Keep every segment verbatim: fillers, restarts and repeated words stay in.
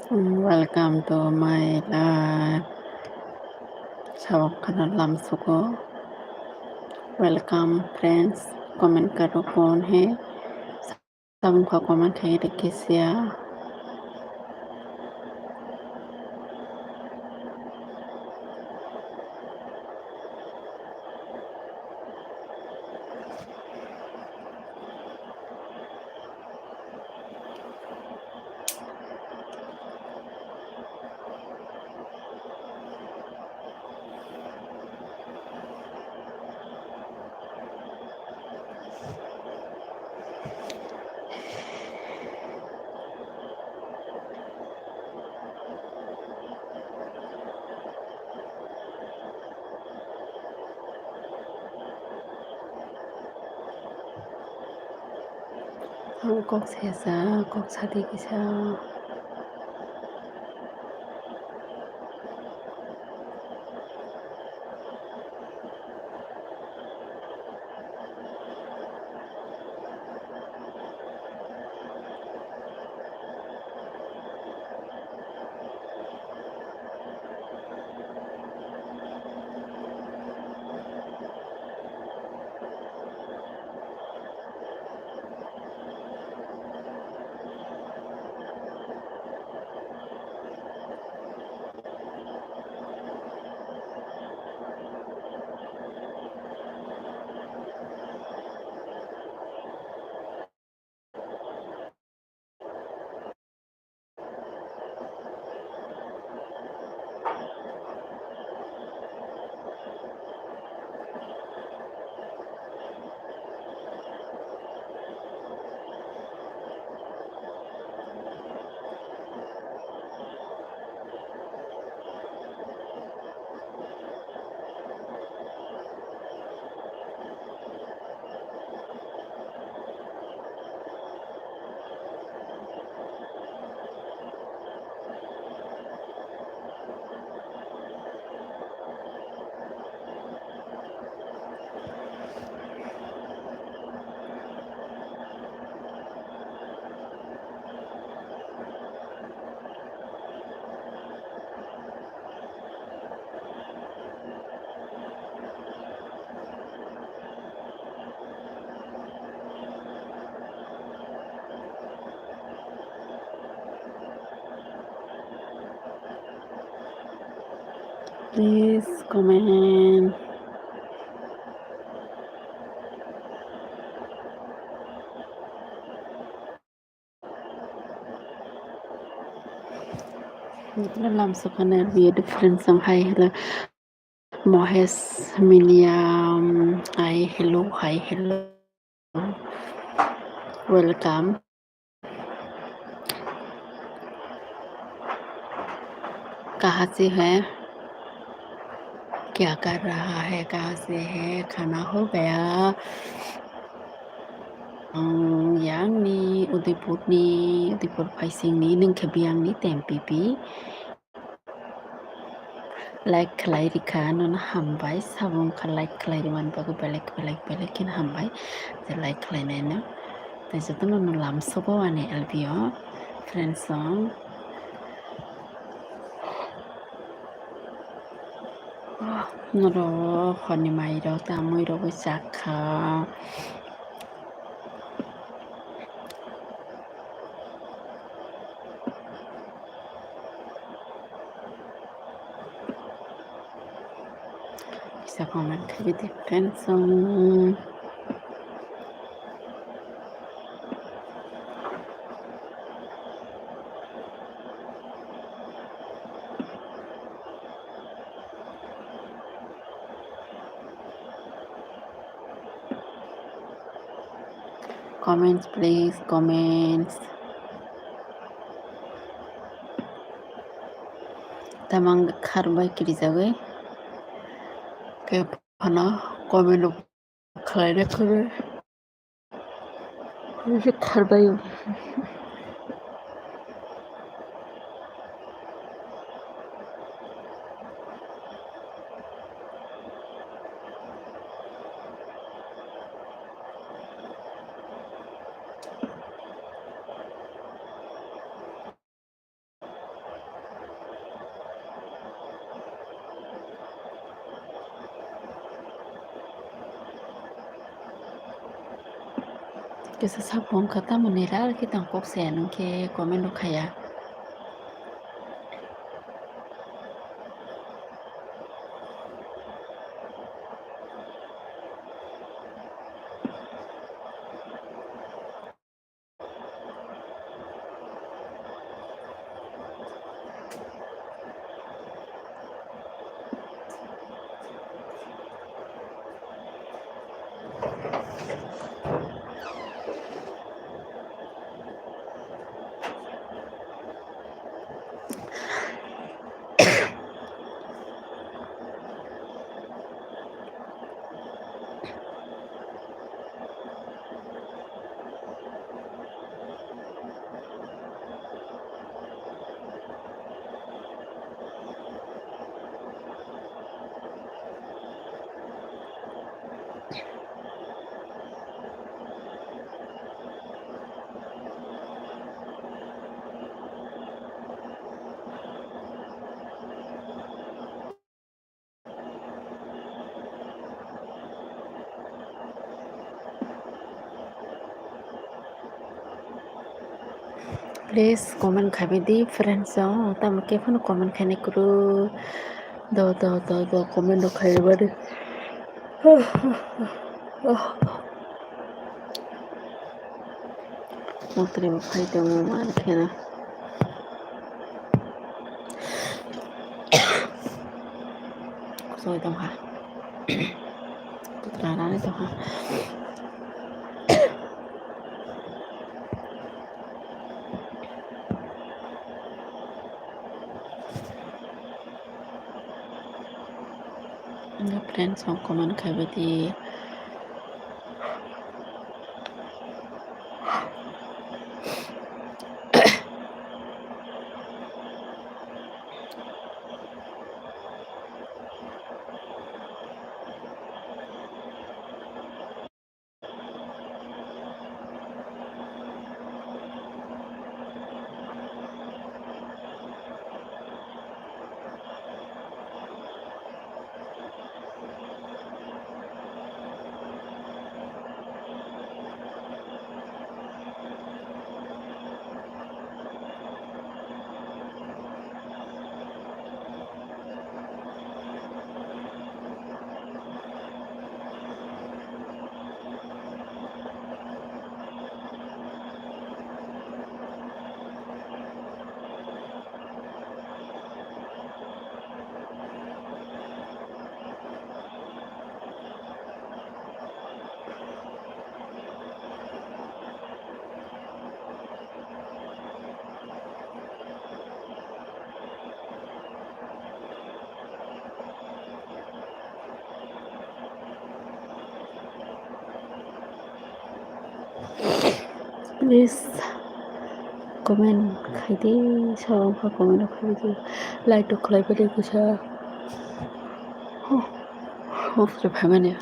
Welcome to my life. Sabong khana lamsugo. Welcome friends. Comment karo kon hai. Sabong kha comment khai rikhe sia. Ang kok sesa, kok sadi kisa. Please comment. Lamsukha na biyo difference ang hai hello. Mohesh Miniam, hi, hello, hi, hello. Welcome. कहाँ से है? क्या कर रहा है? कहाँ से है? खाना हो गया? Ang yang ni Udaipur ni, Udaipur phaising ni, nung khe biyang ni tempipi. Like khlai rikha, nono hambai, sabung kha like khlai rwmani bagwi belek, belek, belek kheno hambai. Je like khlainai no. Tei jotono no lamsogo ani L B o, friends song. Norok horni mai rok, tamui rok bai chakha. Kisa comment khaidi friends song. Comments, please, comments. Tamang kharbai kirijagwi. Khe phano comment khlaina kwrwi. Kharbai. Kisa saphung kha tamoni rar khe tang kok saya nung khe comment rok khaya. Please comment khaibai di friends rok, tamo khe phano comment khainai kwrwi. Do, do, do, do, comment rok khaibai di. Muktrwi bo phai tongo, ma kheno. Kusui tongkha. Tutra rani tongkha. Friends rok comment khaibai di. Please comment khai di, sa wngkha comment rok khai di, like rok khlai pai di kisa. Huh, off khe phaimani.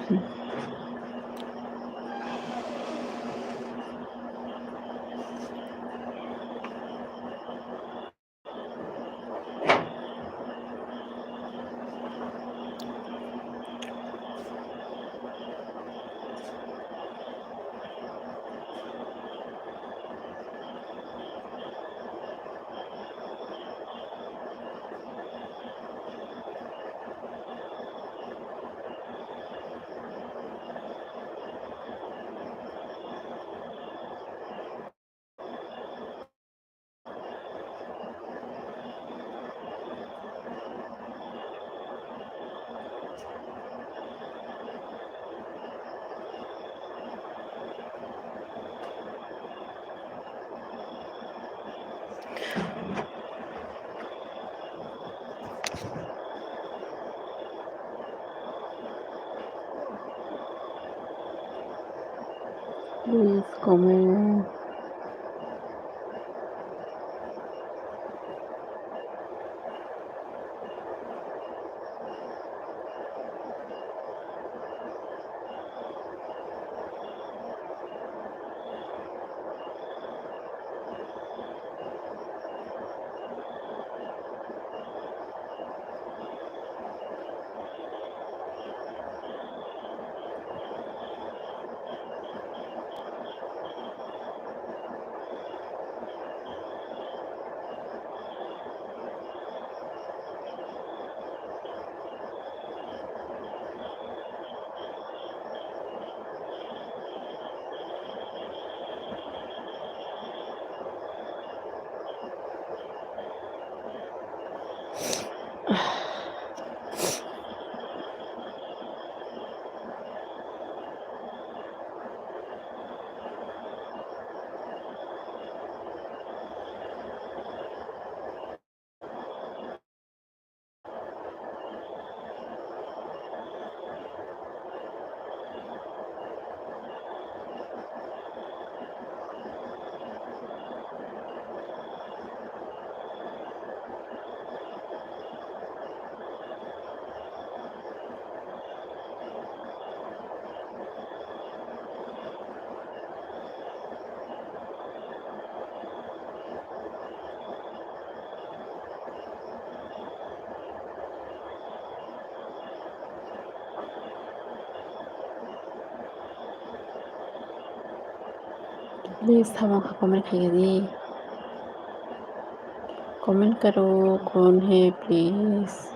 Please comment. Please, tamo kha comment khaikha di. Comment karo kon hai, please.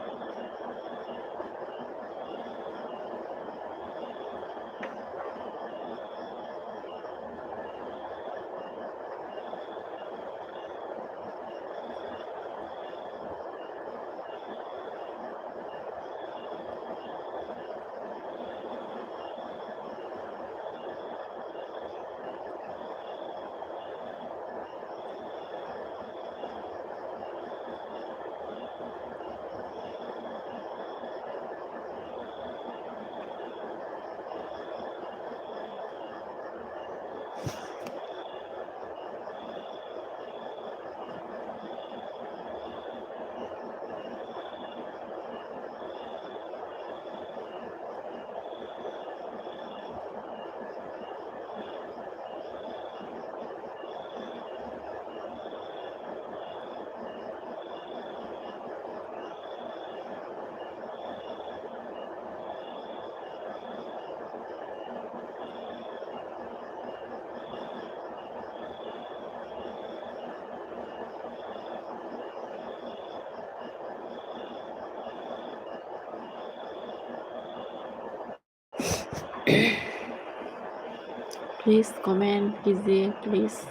Please comment kijiye, please.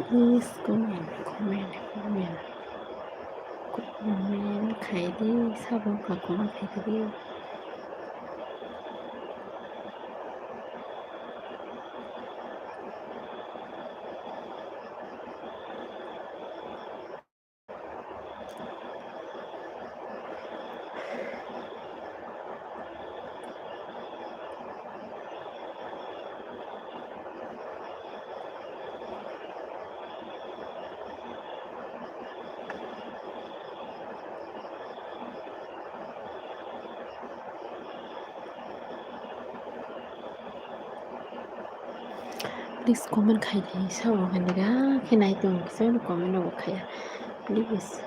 Please comment, comment, comment. Comment khaidi, sabo kha comment khaidi. Please comment khai di, sa o khe naga khe nai tong kisa no comment no khaya, please.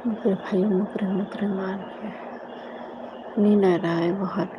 Mukre phaio, mukre, mukre man khe. Nina rai bohat.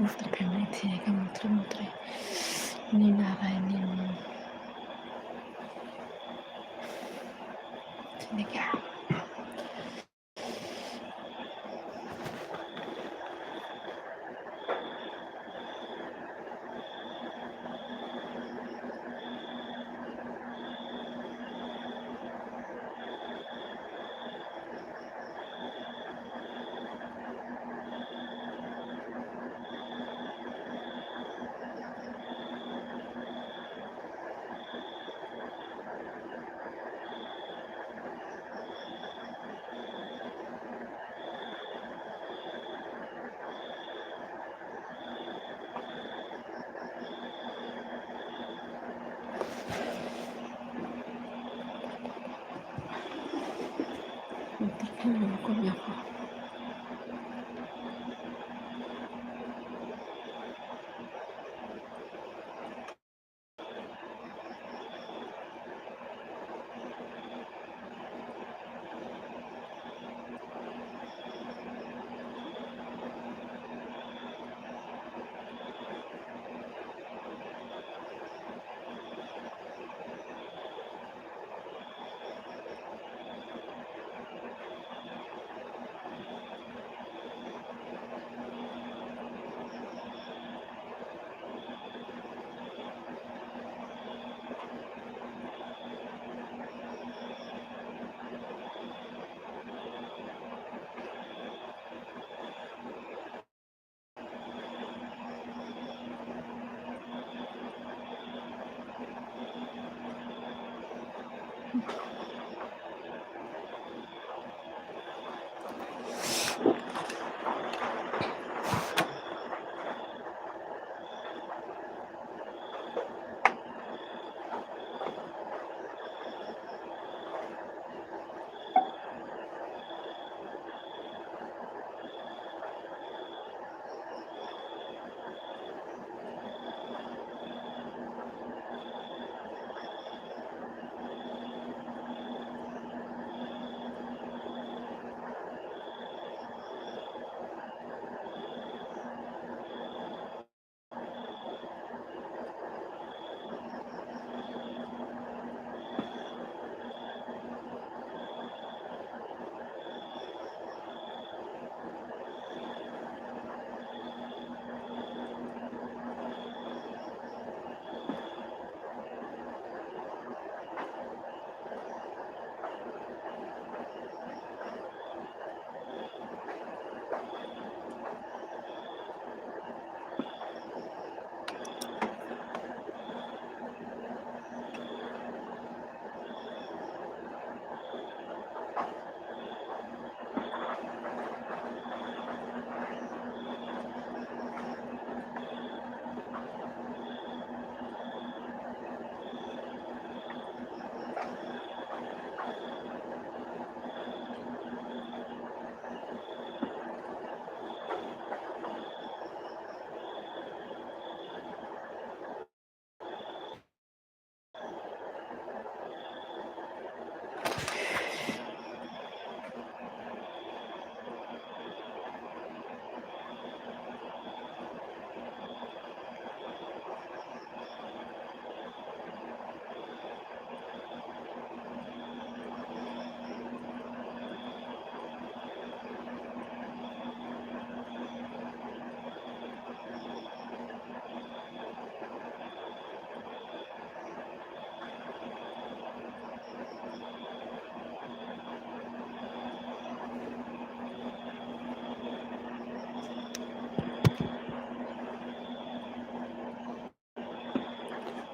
Mutre khanai thini khe mutre mutre. Nini arai nini. Thini khe.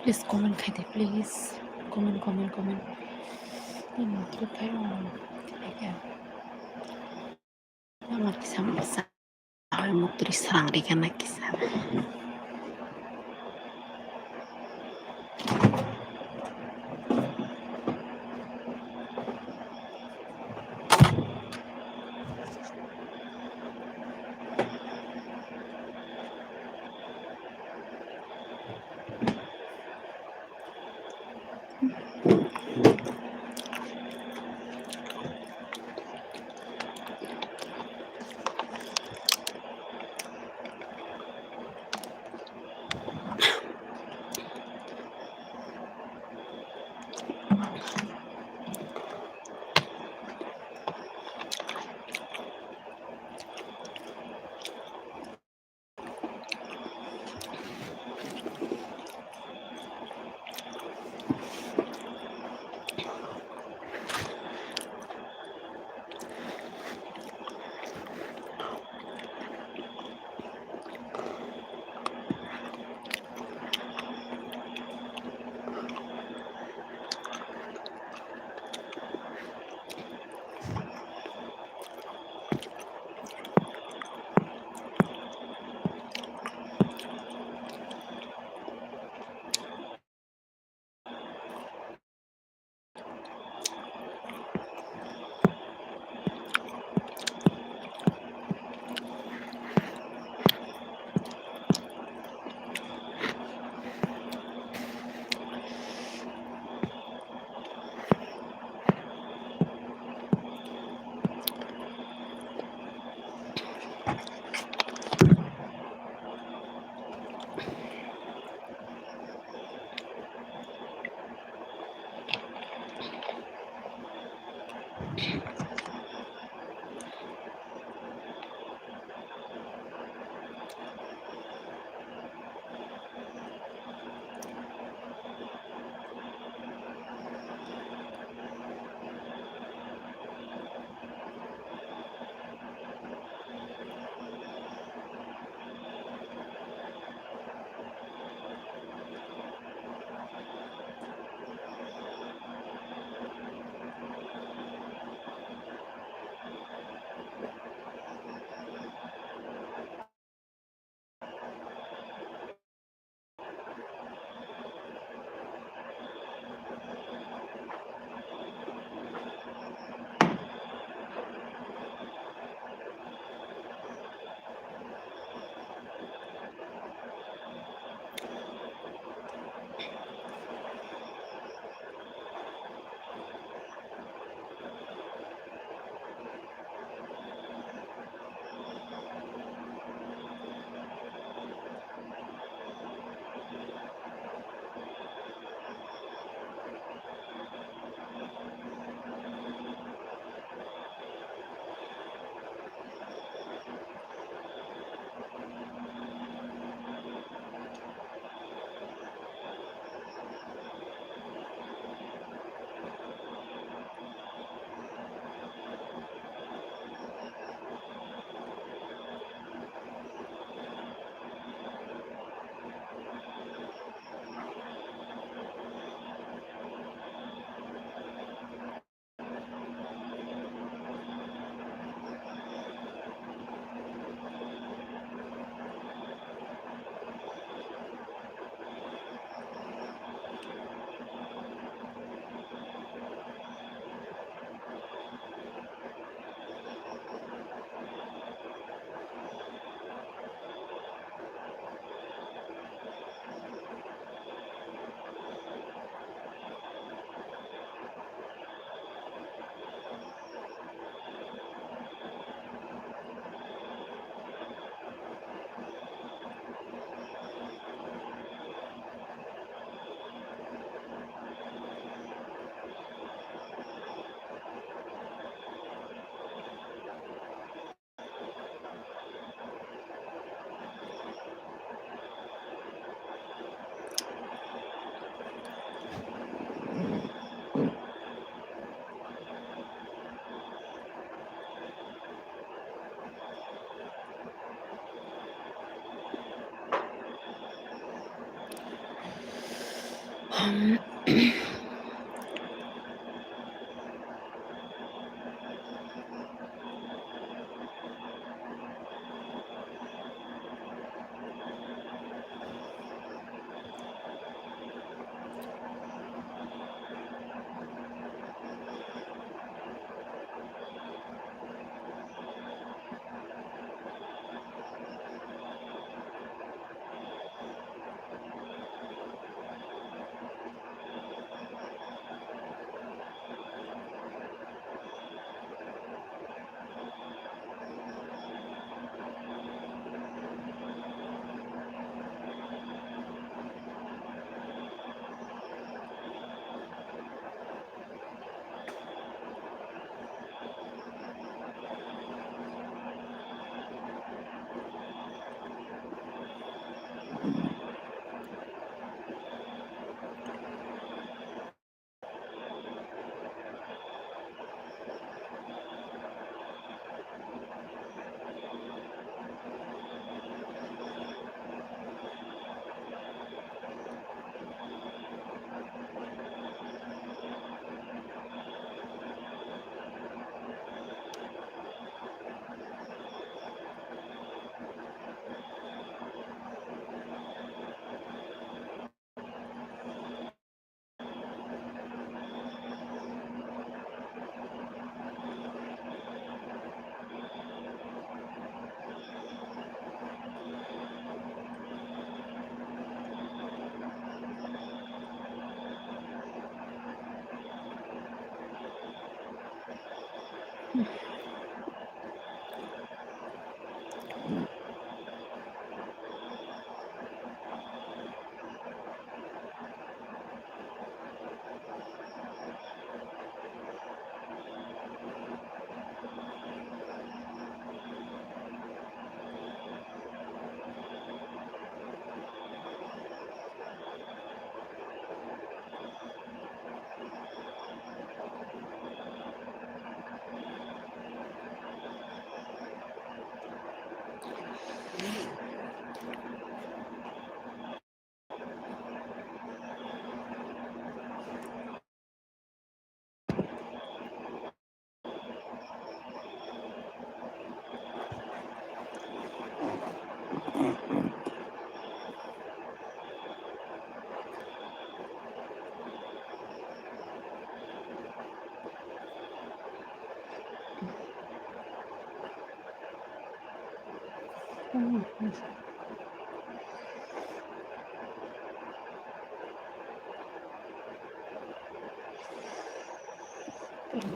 Please comment khai de, please. Comment, comment, comment. Tei mukti phai rong. Tei khe. Ama kisa masa. Mukti sarang de kana kisa.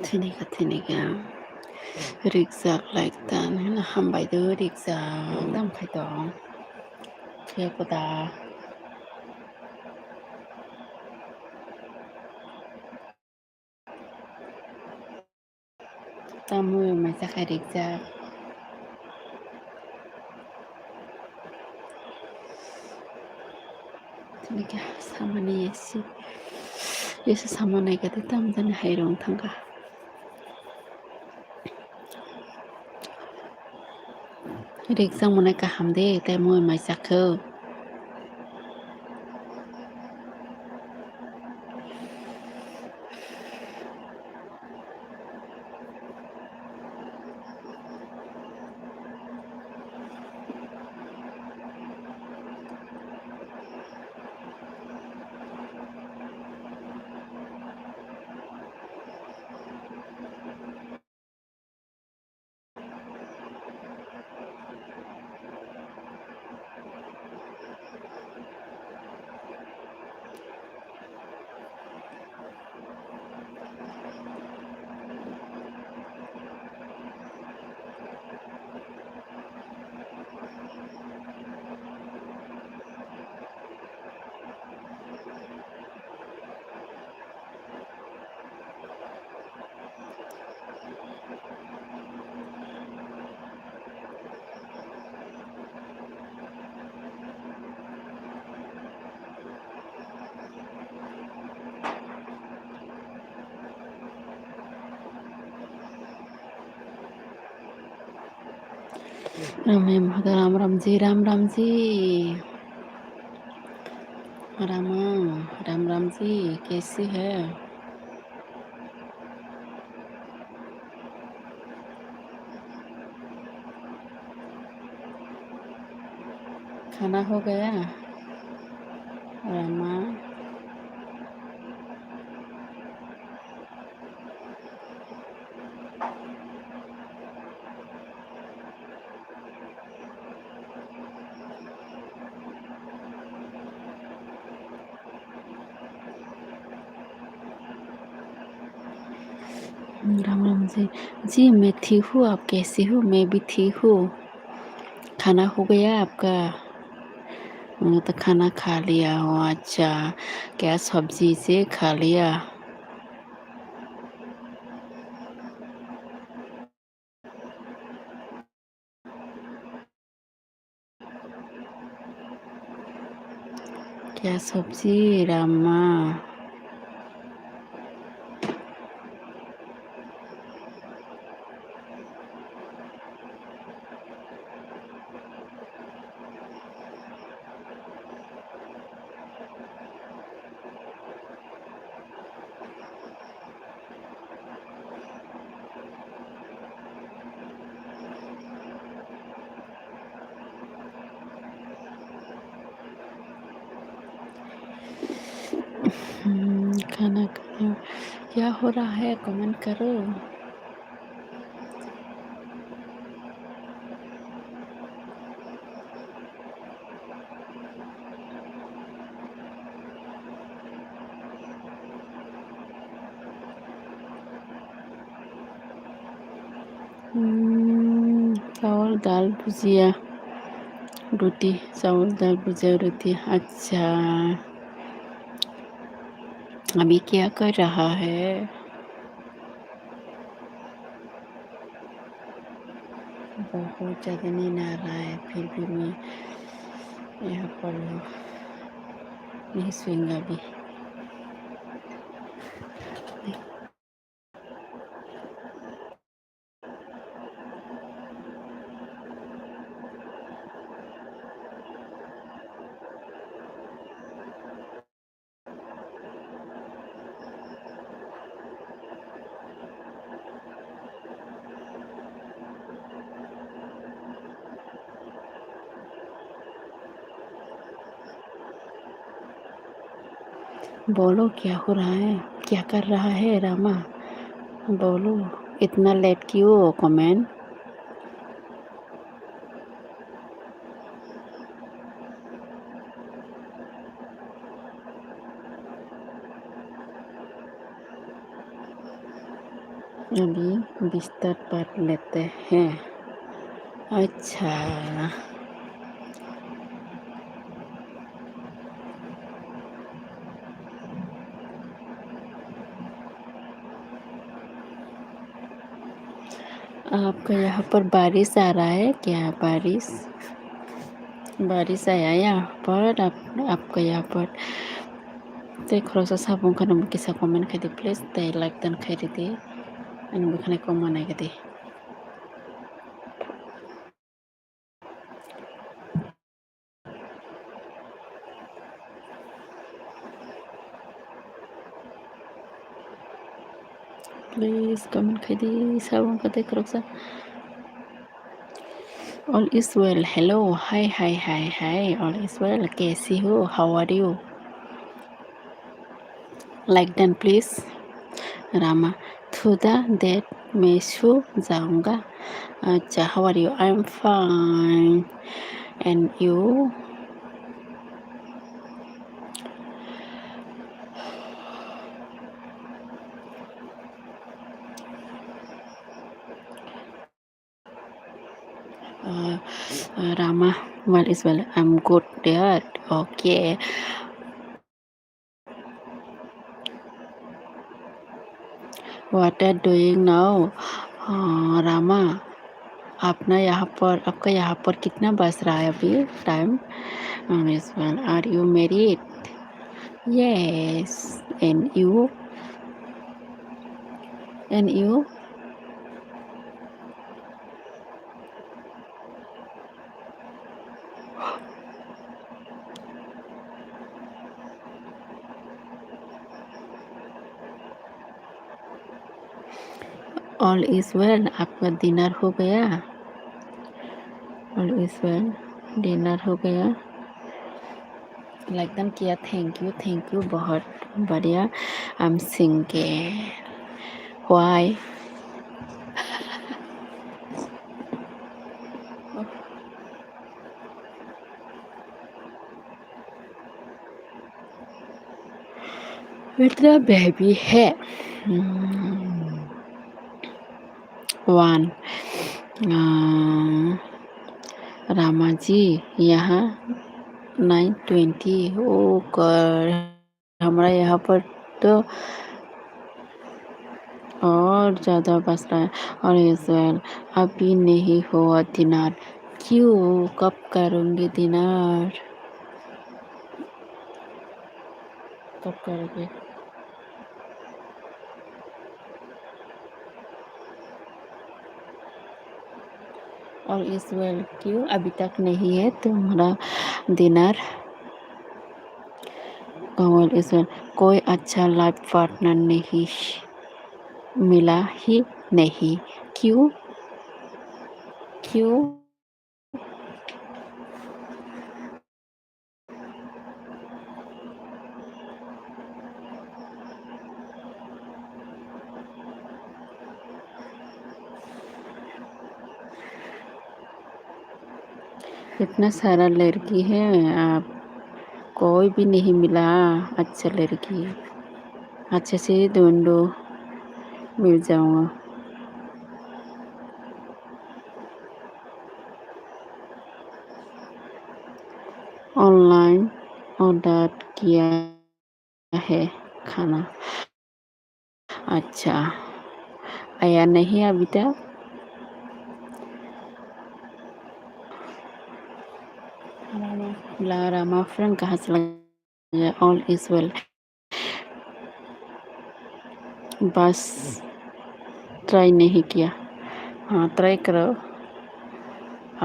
Thini kha, thini kha. Rijak like tan hwnwi hambai do, rijak tamo khai tong. Khe koda. Tamo maisa khai rijak. Tini khe samani yesi, yesi samani khe tamo jani hai rong thangkha. Rijak mwnai kaham de, tei mui mai chakhe. Ramai Mahaga Ram Ramji, Ram Ramji. Rama, राम राम जी, कैसे है? खाना हो गया? रामा। राम राम जी। जी, मैं ठीक हूँ, आप कैसे हो? मैं भी ठीक हूँ। खाना हो गया आपका? मैंने तो खाना खा लिया हूँ। अच्छा, क्या सब्जी से खा लिया? क्या सब्जी, रामा? हम्म, खाना खाओ। क्या हो रहा है? कमेंट करो। हम्म, चावल, दाल, भुजिया, रोटी, चावल, दाल, भुजिया, रोटी। अच्छा, अभी क्या कर रहा है? बहुत ज़्यादा नींद आ रहा है, फिर भी मैं यहाँ पर हूँ, नहीं सोऊंगा अभी। बोलो, क्या हो रहा है, क्या कर रहा है रामा? बोलो, इतना लेट क्यों कमेंट? अभी बिस्तर पर लेते हैं। अच्छा। आपका यहाँ पर बारिश आ रहा है क्या? बारिश, बारिश आया यहाँ पर? आप, आपका यहाँ पर? Tei khoroksa sabung kheno kisa comment khaidi please, tei like dan khairidi, ani bwkhani kok manai gidi. Please comment khaidi, sabung khatai khoroksa. All is well. Hello. Hi, hi, hi, hi. All is well. कैसी हो? How are you? Like done, please. Rama, थोड़ा देर में सो जाऊंगा। अच्छा, how are you? I'm fine. And you? Uh, uh, Rama, well is well. I'm good, dear. Okay. What are doing now? Uh, Rama, अपना यहाँ पर, आपका यहाँ पर कितना बज रहा है अभी time? Um, is well. Are you married? Yes. And you? And you? All is well, आपका dinner हो गया? All is well, dinner हो गया? Like them किया, thank you, thank you, बहुत बढ़िया। I'm single। Why? बेटा बेबी है। हम्म। One। अ, रामा जी, यहाँ nine twenty। ओ गॉड, हमारा यहाँ पर तो और ज्यादा बज रहा है। और इस बार अभी नहीं हुआ डिनर। क्यों? कब करूँगी डिनर? कब करोगे? All is well। क्यों अभी तक नहीं है तुम्हारा डिनर? All is well। कोई अच्छा लाइफ पार्टनर नहीं मिला ही नहीं। क्यों? क्यों? इतना सारा लड़की है, आप कोई भी नहीं मिला अच्छा लड़की, अच्छे से ढूंढो, मिल जाऊंगा। ऑनलाइन ऑर्डर किया है खाना। अच्छा, आया नहीं अभी तक। Rama, Rama friend कहाँ से लगा? All is well। बस ट्राई नहीं किया। हाँ, ट्राई करो।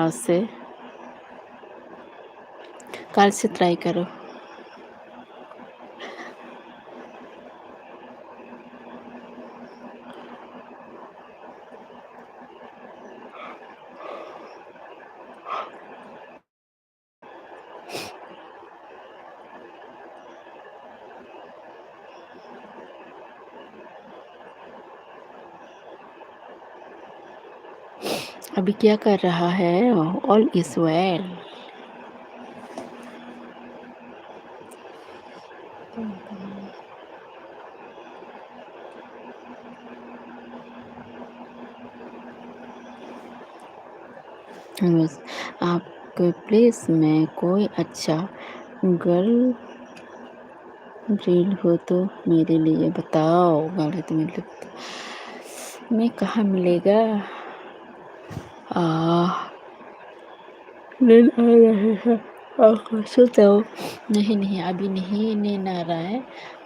आज से, कल से ट्राई करो। अभी क्या कर रहा है? All is well। बस, आपके प्लेस में कोई अच्छा गर्ल फ्रेंड हो तो मेरे लिए बताओ। गर्ल तो मतलब मैं कहाँ मिलेगा? आ, नींद आ रही है। आपको सो जाओ। नहीं, नहीं, अभी नहीं नींद आ रहा है।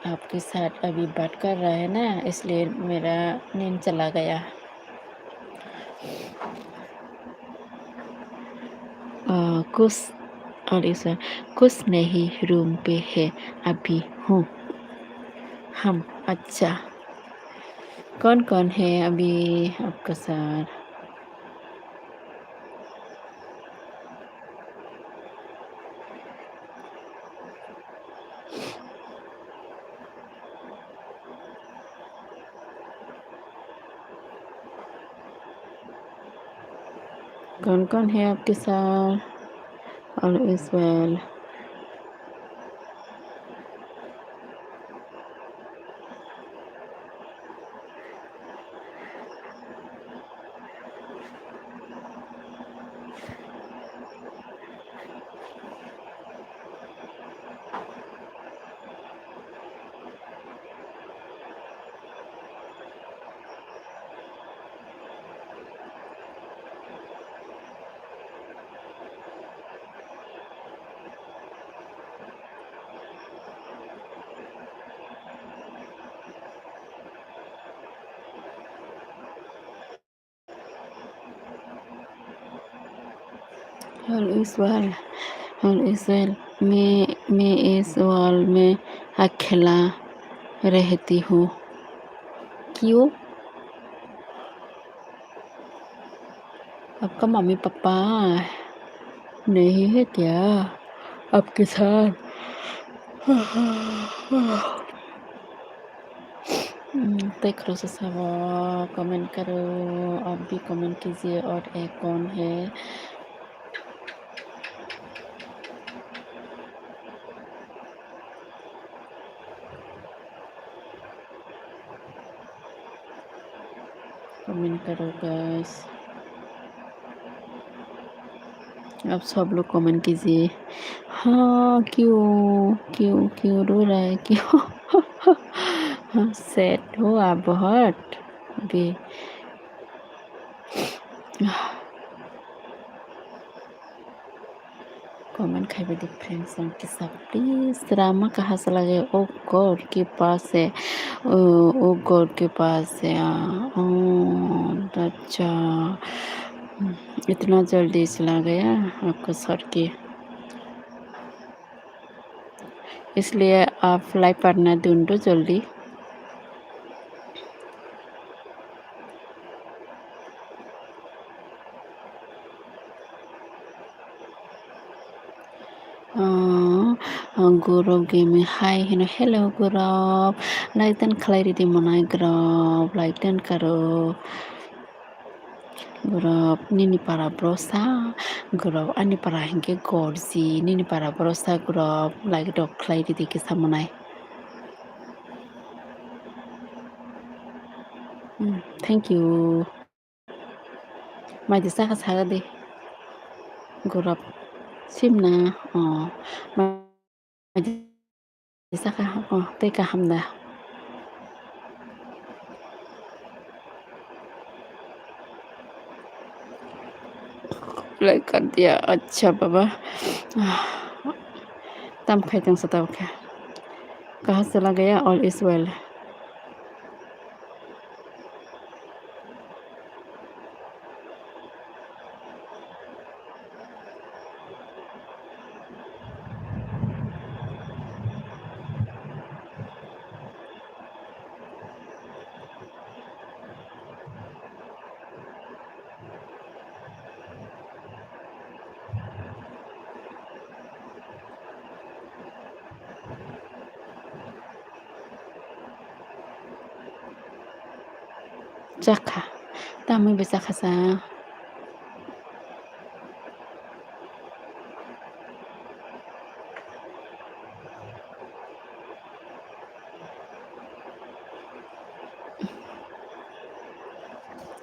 आपके साथ अभी बात कर रहा है ना, इसलिए मेरा नींद चला गया। आ, कुछ, और इस, कुछ नहीं, रूम पे है, अभी हूँ। हम, अच्छा। कौन कौन है अभी आपका साथ? कौन कौन है आपके साथ? All is well। All is well, all is well। मैं, मैं इस वर्ल्ड में अकेला रहती हूँ। क्यों? आपका मम्मी पापा नहीं है क्या? आपके साथ? Hmm, tei khoroksa sabo comment karo, आप भी comment कीजिए, और एक कौन है? Comment करो guys, आप सब लोग comment कीजिए। हाँ, क्यों, क्यों, क्यों रो रहा है, क्यों? Sad हो आप बहुत अभी। Comment khai bai di friends, ang kisa please, drama kaha se lage, oh God, ke paas hai, oh, oh God, ke paas hai, ah, oh, acha, itna jaldi chla gaya aapka sir ke, isliye aap live padna dhoon do jaldi. Ah, ah, Gaurav Gaming, hi hino, hello Gaurav, like dan khlai ridi monai Gaurav, like dan karo. Gaurav, nini para bwrwsa, Gaurav, ani para hinkhe Gorji, nini para bwrwsa Gaurav, like rok khlai ridi kisa monai. Hmm, thank you. Maidi saka saka di. Gaurav. Simna. Oh. Maidi saka. Oh, tei kaham da. Like kar diya. Acha baba. Tam khai tong sa tau khe. Kaha se lagaya, all is well. Chakha. Tamwi bo chakha sa.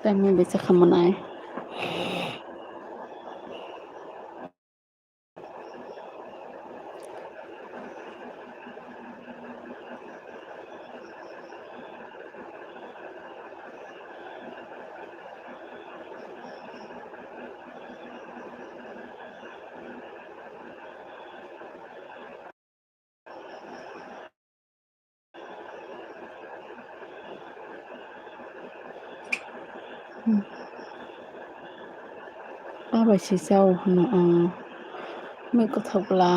Tamwi bo chakha manai. Abai si chao hwno ang, mui kwthok bwla.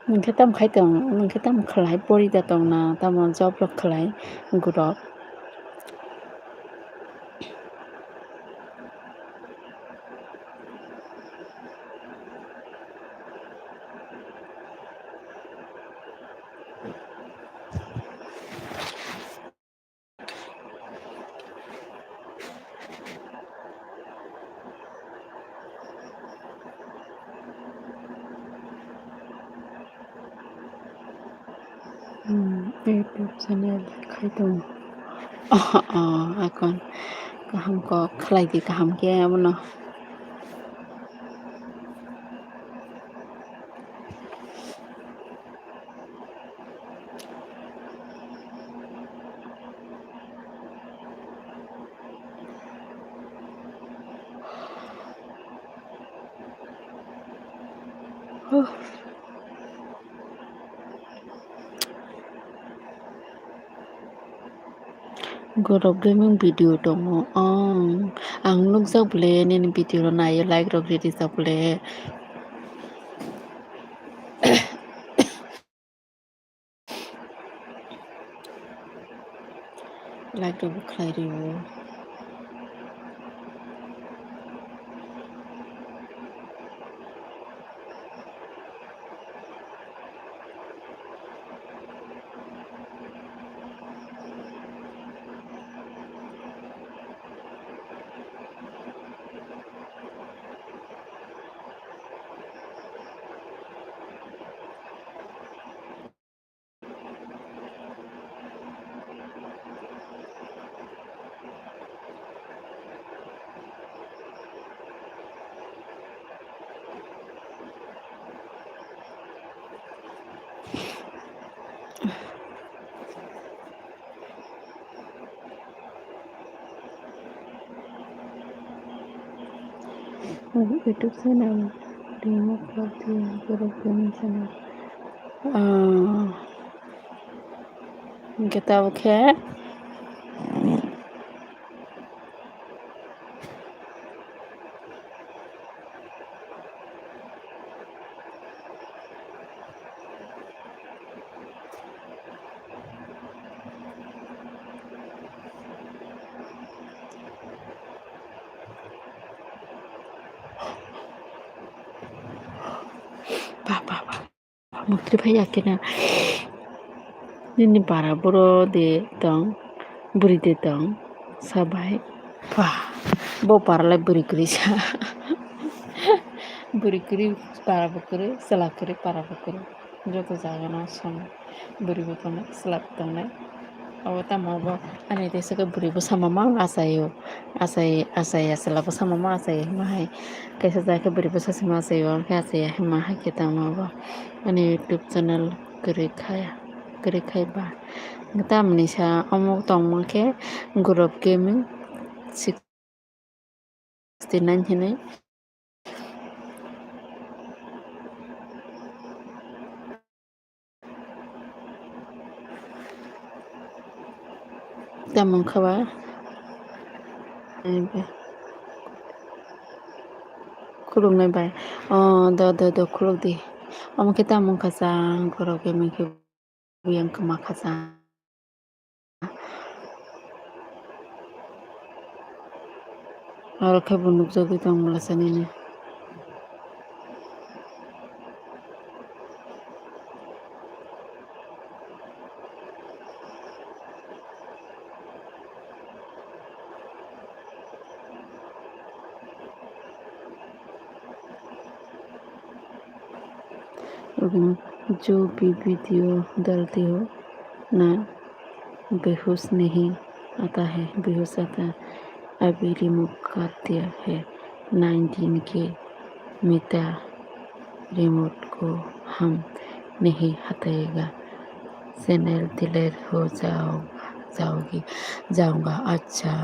Nwng khe tamo khai tong, nwng khe tamo khlai, pori da tong na, tamo job rok khlai, gurok. Hmm, YouTube channel khai tong. Oh, oh, akon kaham kok khlai di, kaham khe abono. Gorok gaming video tongo. Ang, ang nukjak bole nini video rok naio, like rok rijak bole. Like rok bo khlai rw. YouTube channel Rimo Claudia Borok Gaming channel. Ah, hingke tabuk khe. Ba, ba, ba. Mukti phai ya kena. Nini bara boro de tong, bwrwi de tong, sabai. Ba, bo bara lai bwrwi kwrwi sa. Bwrwi kwrwi, bara bo kwrwi, chwla kwrwi, bara bo kwrwi. Joto jaga no song bwrwi bo tongnai, chwla bo tongnai. Obo tamo bo ani teisa khe bwrwi bwsa mama achaio. Achai, achai, achai, chwla bwsa mama achai hima hai. Kaisa jaga khe bwrwi bwsa sima achaio, hwnkhe achai hima hai khe tamo bo. Ani YouTube channel kwrwi khai, kwrwi khai ba. Tamni sa omo tongma khe Gurop Gaming sixty nine hinwi. Tamo wngkha ba? Khuluknai bai. O, do, do, do, khuluk di. Omo khe tamo wngkha sa, Gurop Gaming khe. Buyang kwma khacha. Aro khe bo nukjagwi tong mlasanini. जो भी वीडियो डालती हो ना, बेहोश नहीं आता है, बेहोश आता है। अभी रिमूव कर दिया है नाइन दिन के मिटा रिमोट को हम नहीं हटाएगा। चैनल डिलीट हो जाओ, जाओगी, जाऊंगा। अच्छा।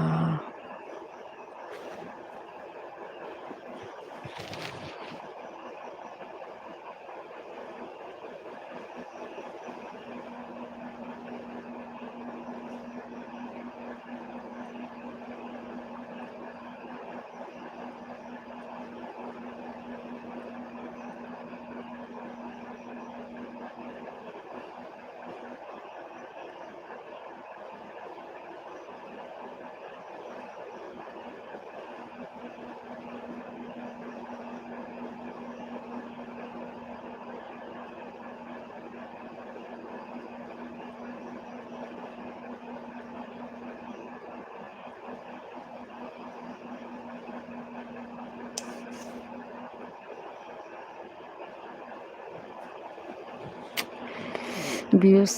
Views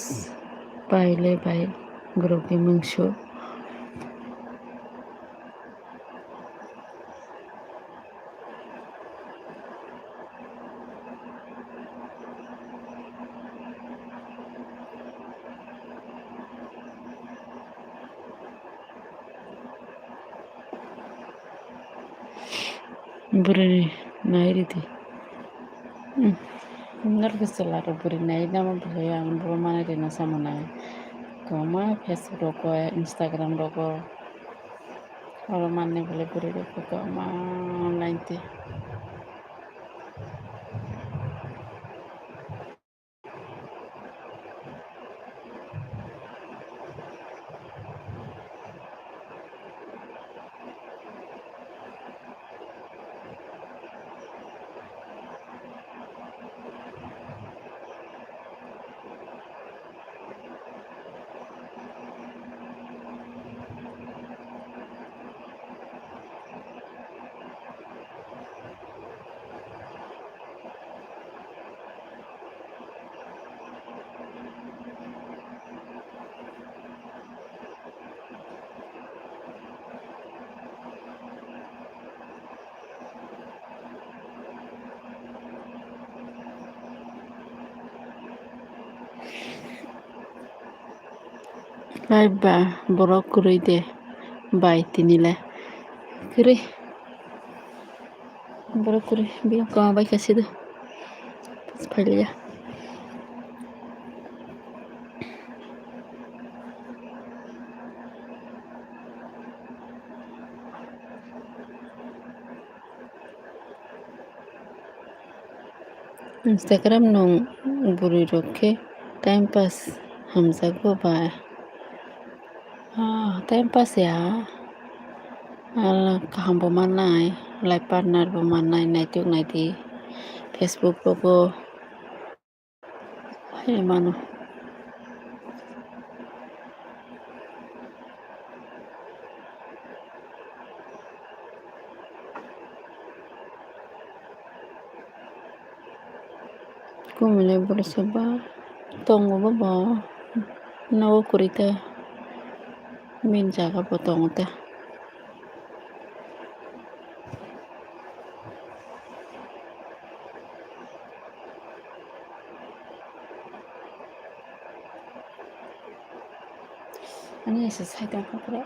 paile bai Gurop Gaming show. Bwrwi nai ridi. Hmm. Norok khe chwla rok bwrwi nai namo bwlai ang bo manai rina samo nai. Kwbangma Facebook rogo, Instagram rogo. Oro manne bwlai bwrwi rok kwbangma online twi. Live ba borok kwrwi de bai tini le. Kwrwi. Borok kwrwi biyang kwma bai kha sido. Phailiya. Instagram nung bwrwi rok khe time pass hamjakgo ba? Ah, time pass ya. Ah, kaham bo mannai, life partner bo mannai, naitok naidi Facebook rogo. Hai mano. Kumui le borok se ba tongo bo, bo nogo kwrwi ta, bini jaga bo tongo ta. Ani ese sai tong kha pura.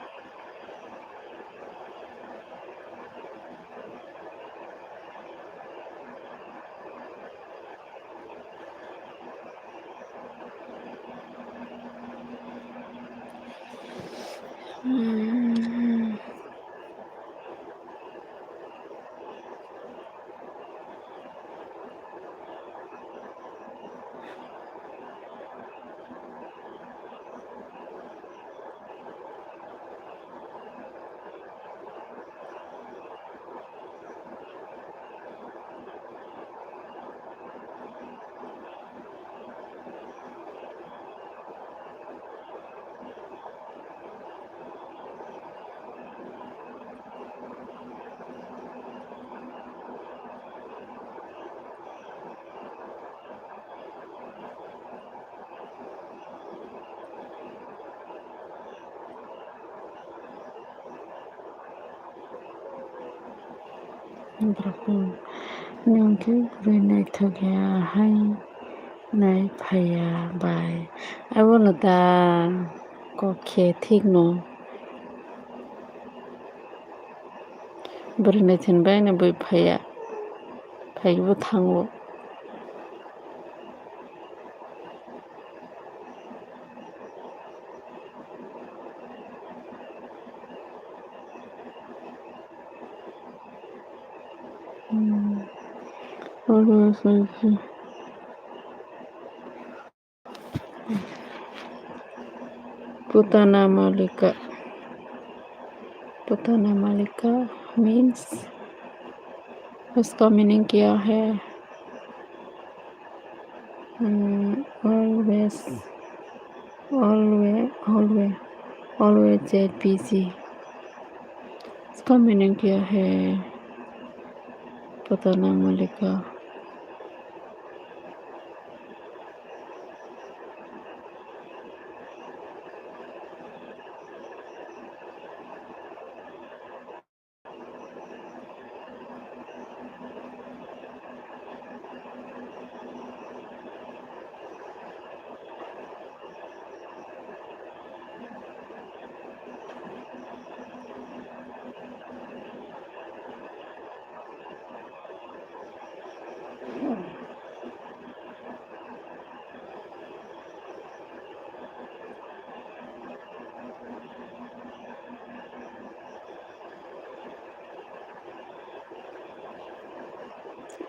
Nwng khe bwrwi naithok ya hai nai phaiya bai. Abono da kok khe thik no. Bwrwi naithani bai no bui phaiya, phaibo thango. Hmm. Always like this. Putana Malika. Putana Malika means, इसका मीनिंग क्या है? Hmm, always, always, always, always busy. इसका मीनिंग क्या है? Putana Malika.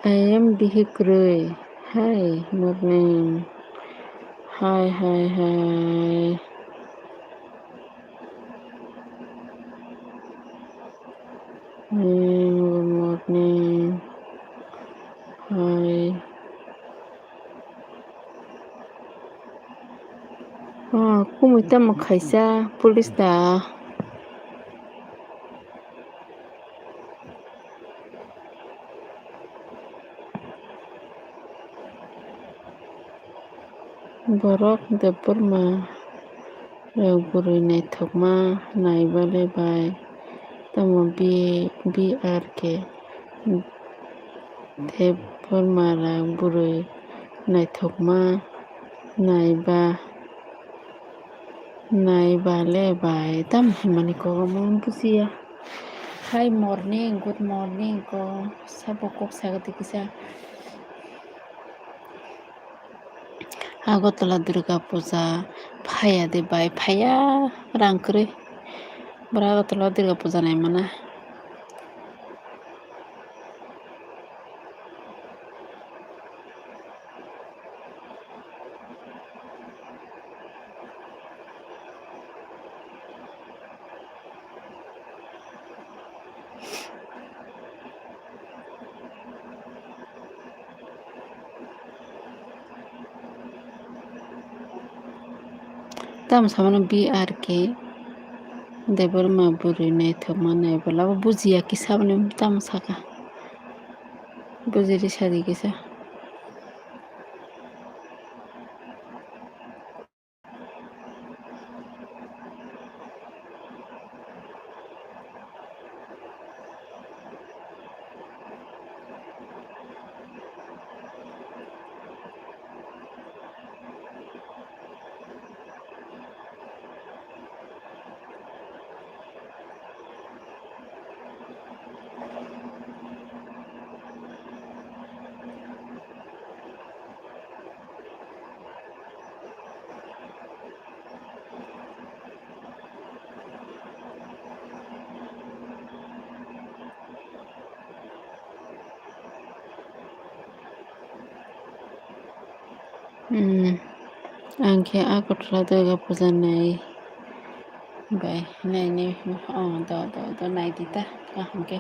I am Bihikrwi. Hi, morning. Hi, hi, hi. Hmm, good morning. Hi. Ah, kumui tamo khaisa police da. Borok Debbarma rok bwrwi naithokma naiba le bai tamo B-, B R K Debbarma rok bwrwi naithokma naiba. Nai ba le bai, tam hwnmani kok omo bujiya. Hi morning, good morning ko, sabo kok saga twi kisa. Agartala Durga Puja phaiya de bai, phaiya rang kwrwi. Bwrwi Agartala Durga Puja naimana. Tamo samano B R K Debbarma bwrwi naithokma nai bwlabo bujiya kisa, aboni tamo saka. Bujiri sadi kisa. Hmm. Ang khe Agartala Durga Puja nai bai, nai, nai, oh, do, do, do, nai di ta, kaham khe.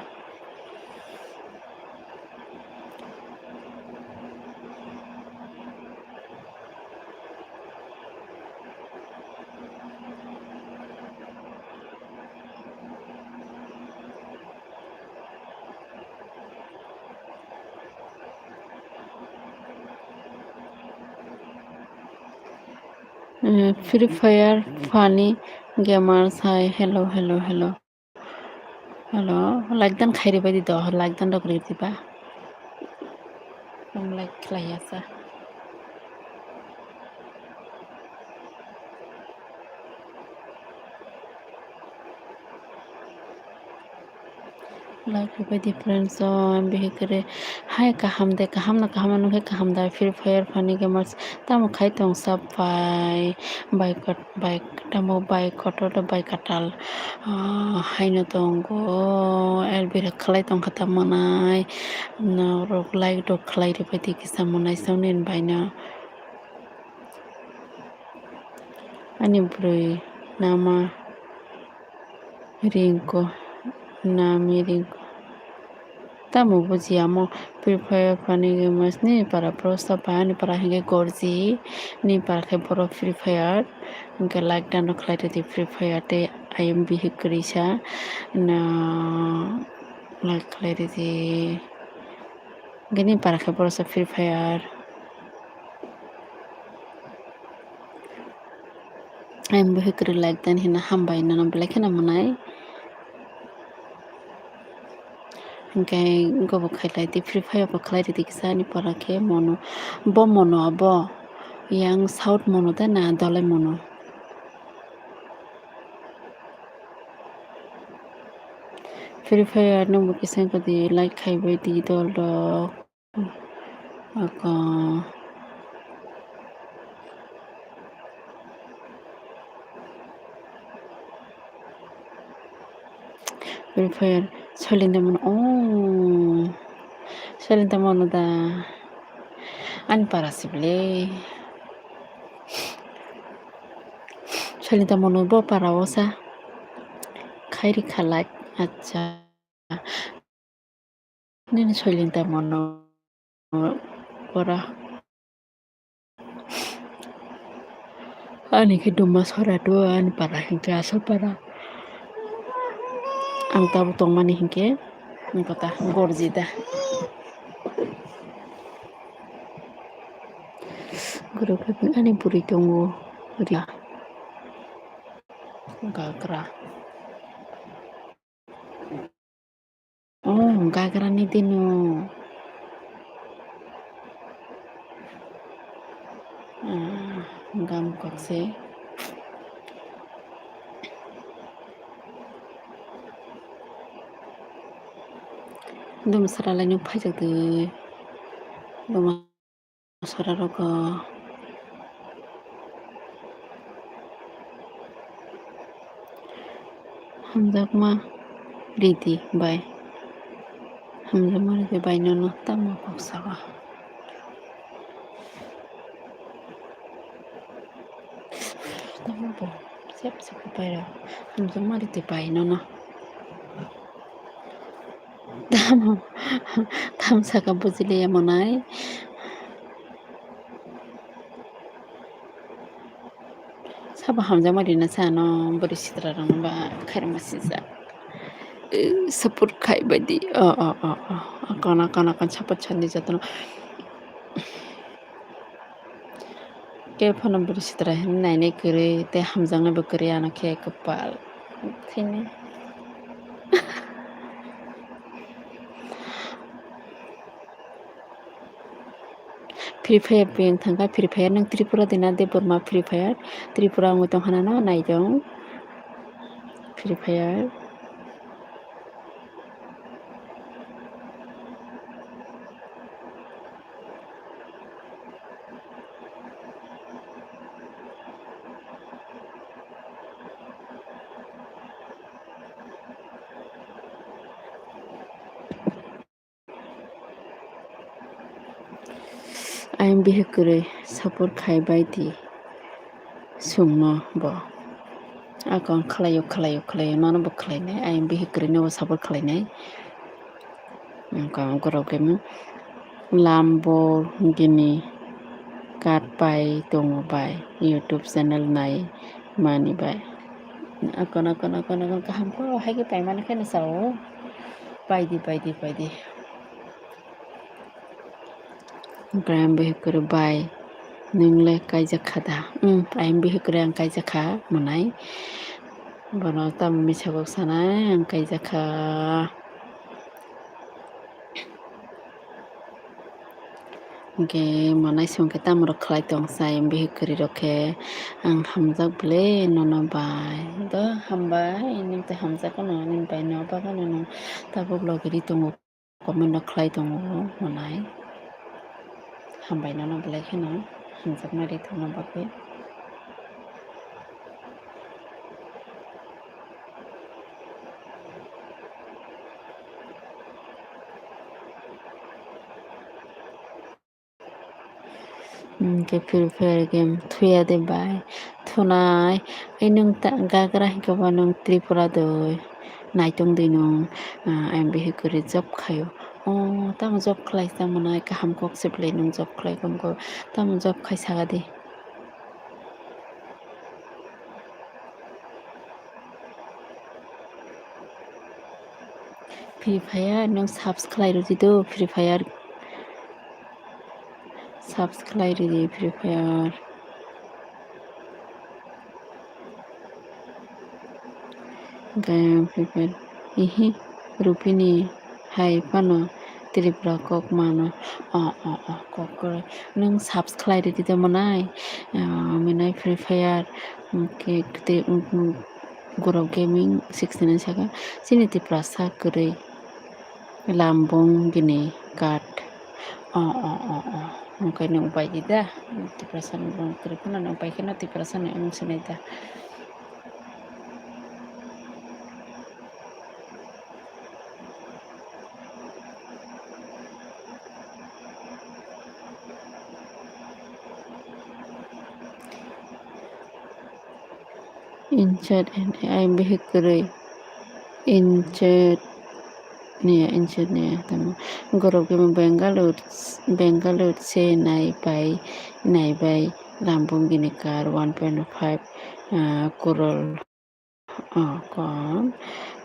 Eh, Free Fire funny gamers hai, hello, hello, hello. Hello, like dan khairi bai di do, like dan rok ri di ba. Ang like khlai ya sa. Like bai di friends, oh, bihikre. Hai kaham de, kaham na kaham nung khe kaham da, Free Fire funny gamers. Tamo khai tong sa bai, bai kot, bai tamo bai kotor da bai katal. Ah, haino tongo, Elvira khlai tong kha tamo nai. Norok like rok khlai ri bai di kisa monai songni bai no. Ani bwrwi nama ringko, nami ringko. Tamo bujiya mo Free Fire funny gamers ni para pro sa pa ani para hingke gorji ni para khe borok Free Fire hingke like dan rok khlai rwdi Free Fire tei ayang bihik kwrwi sa na like khlai rwdi hingke ni para khe borok sa Free Fire. Ayang bihik kwrwi like dan hina hambai nono belai kheno mwnai. Hingke gobo khailai di Free Fire bo khlai ridi kisa ani pora khe mono. Bo mono abo yang south mono de na dolai mono. Free Fire nungbo kisa wngkha di like khaibai di dol rok. Oko. Free Fire soilinda mano, oh, soilinda mano da. Ani para sibole. Soilinda mano bo para o sa. Khairi khalai, acha. Nini soiling tamo no pora. Ani khe duma sora do ani para hinkhe asol para. Ang tabuk tongmani hinkhe ang kota gorji da. Guru khe ani bwrwi tongo ria gagra. Oh, gagrani dino. Ah, gam kokse. Dum sara lai nung phaijak de. Duma sara rogo. Hamjakma ridi bai. Hamjakma ridi bai nono tamo kok saka. Tamo bo sep sep bai ra. Hamjakma ridi bai nono. Tamo, tamo saka bujiliya monai. Sabo hamjakma rina sa no bwrwi sitra rok no ba khairokma sijak. Eh, support khai bai di. Oh, oh, oh, oh. Akon, akon, akon support sandi jotono. Khe phano bwrwi sitra hinwi nainai kwrwi tei hamjaknai bo kwrwi ano khe kwpal. Thini. Free Fire peng thangkha, Free Fire nang Tripura dina Debbarma Free Fire, Tripura wngwi tongkha nano naitong Free Fire. Ayang bihik kwrwi support khai bai di, chwngno bo. Akon khlaio, khlaio, khlaio, nono bo khlainai, ayang bihik kwrwi no bo support khlainai. Wngkha borok khe Lamborghini kat pai tongo bai YouTube channel nai mani bai. Akon, akon, akon, akon kaham khe hai khe paimani khe no sao. Paidi, paidi, paidi. Onkhe ayang bihik kwrwi bai, nwng le kaijak kha da? Umm, ayang bihik kwrwi ang kaijak kha mwnai. Bono tamo misa kok sanai ang kaijak kha. Hwnkhe mwnai se hwnkhe tamo rok khlai tong sa ayang bihik kwrwi rok khe. Ang hamjak bwle nono bai. Do hambai, nini tei hamjak no, nini bai no bagwi no tabuk logi ri tongo. Comment no khlai tongo mwnai. Hambai nono belai kheno hamjakma ri thangna bagwi. Hwnkhe Free Fire game thuya de bai? Thunai. Ai nwng ta gagra hinkhe bo nwng Tripura doi. Naitong di nwng, ah, ayang bihik kwrwi job khaio. Oh, tamo job khlai tamo nai kaham kok se belai nwng job khlai khe wngkha. Tamo job khai saka di. Free Fire nwng subs khlai rwdi do, Free Fire. Subs khlai rwdi Free Fire. Hwnkhe Free Fire. Ihi, Rupini hai phano Tripura kok mano. O, o, o, kok kwrwi. Nwng subs khlai rwdi de mwnai. Ah, mwnai Free Fire. Hwnkhe tei, Gurok Gaming sixty nine saka, chini Tiprasa kwrwi Lambung bini kat. O, o, o, o. Hwnkhe nwng bai di da? Tiprasa ni bung kwrwi phano nwng bai kheno Tiprasa ni wng sinai da? Inchad and ayang bihik kwrwi. Inchad niya, inchad niya, tamo. Gurok Gaming Bangalore, Bangalore se nai bai, nai bai Lambung bini kar one point five, ah, crore. O, kon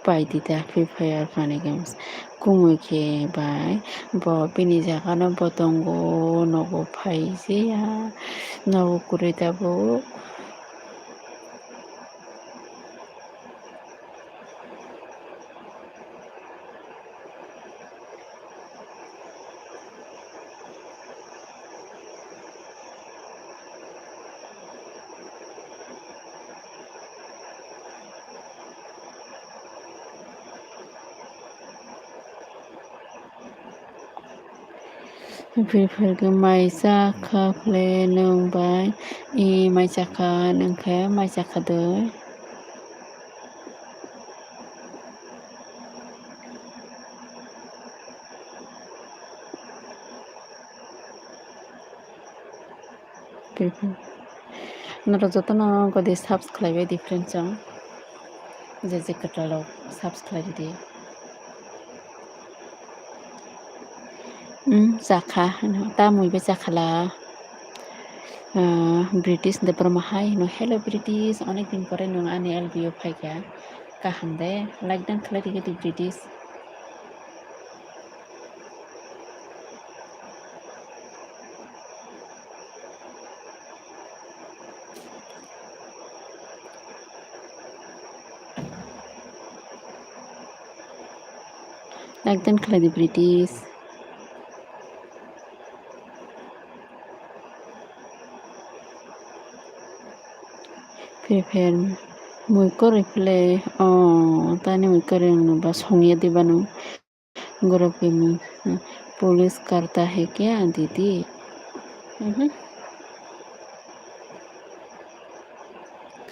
pai di da Free Fire funny games. Kumui khe bai bo bini jaga no bo tongo, nogo phai se ya, nogo kwrwi tabuk. Phir phir khe mai cha kha phle nwng bai, i mai cha kha nwng khe mai cha kha doi. Norok jotono godi subscribe di friend chong. Je je kwtal rok subscribe di. Hmm, chakha, tamwi be chakhala. Ah, British de Burma hai hino, "Hello British, onek din pore nwng ani L B o phaikha. Kaham de? Like dan khlai di British." Like dan khlai di British. Phir phir mui kwrwi phle, o, tani mui kwrwi wngno ba songya di bano. Gurap khe mui, hmm, police karta hai kya didi? Mhm.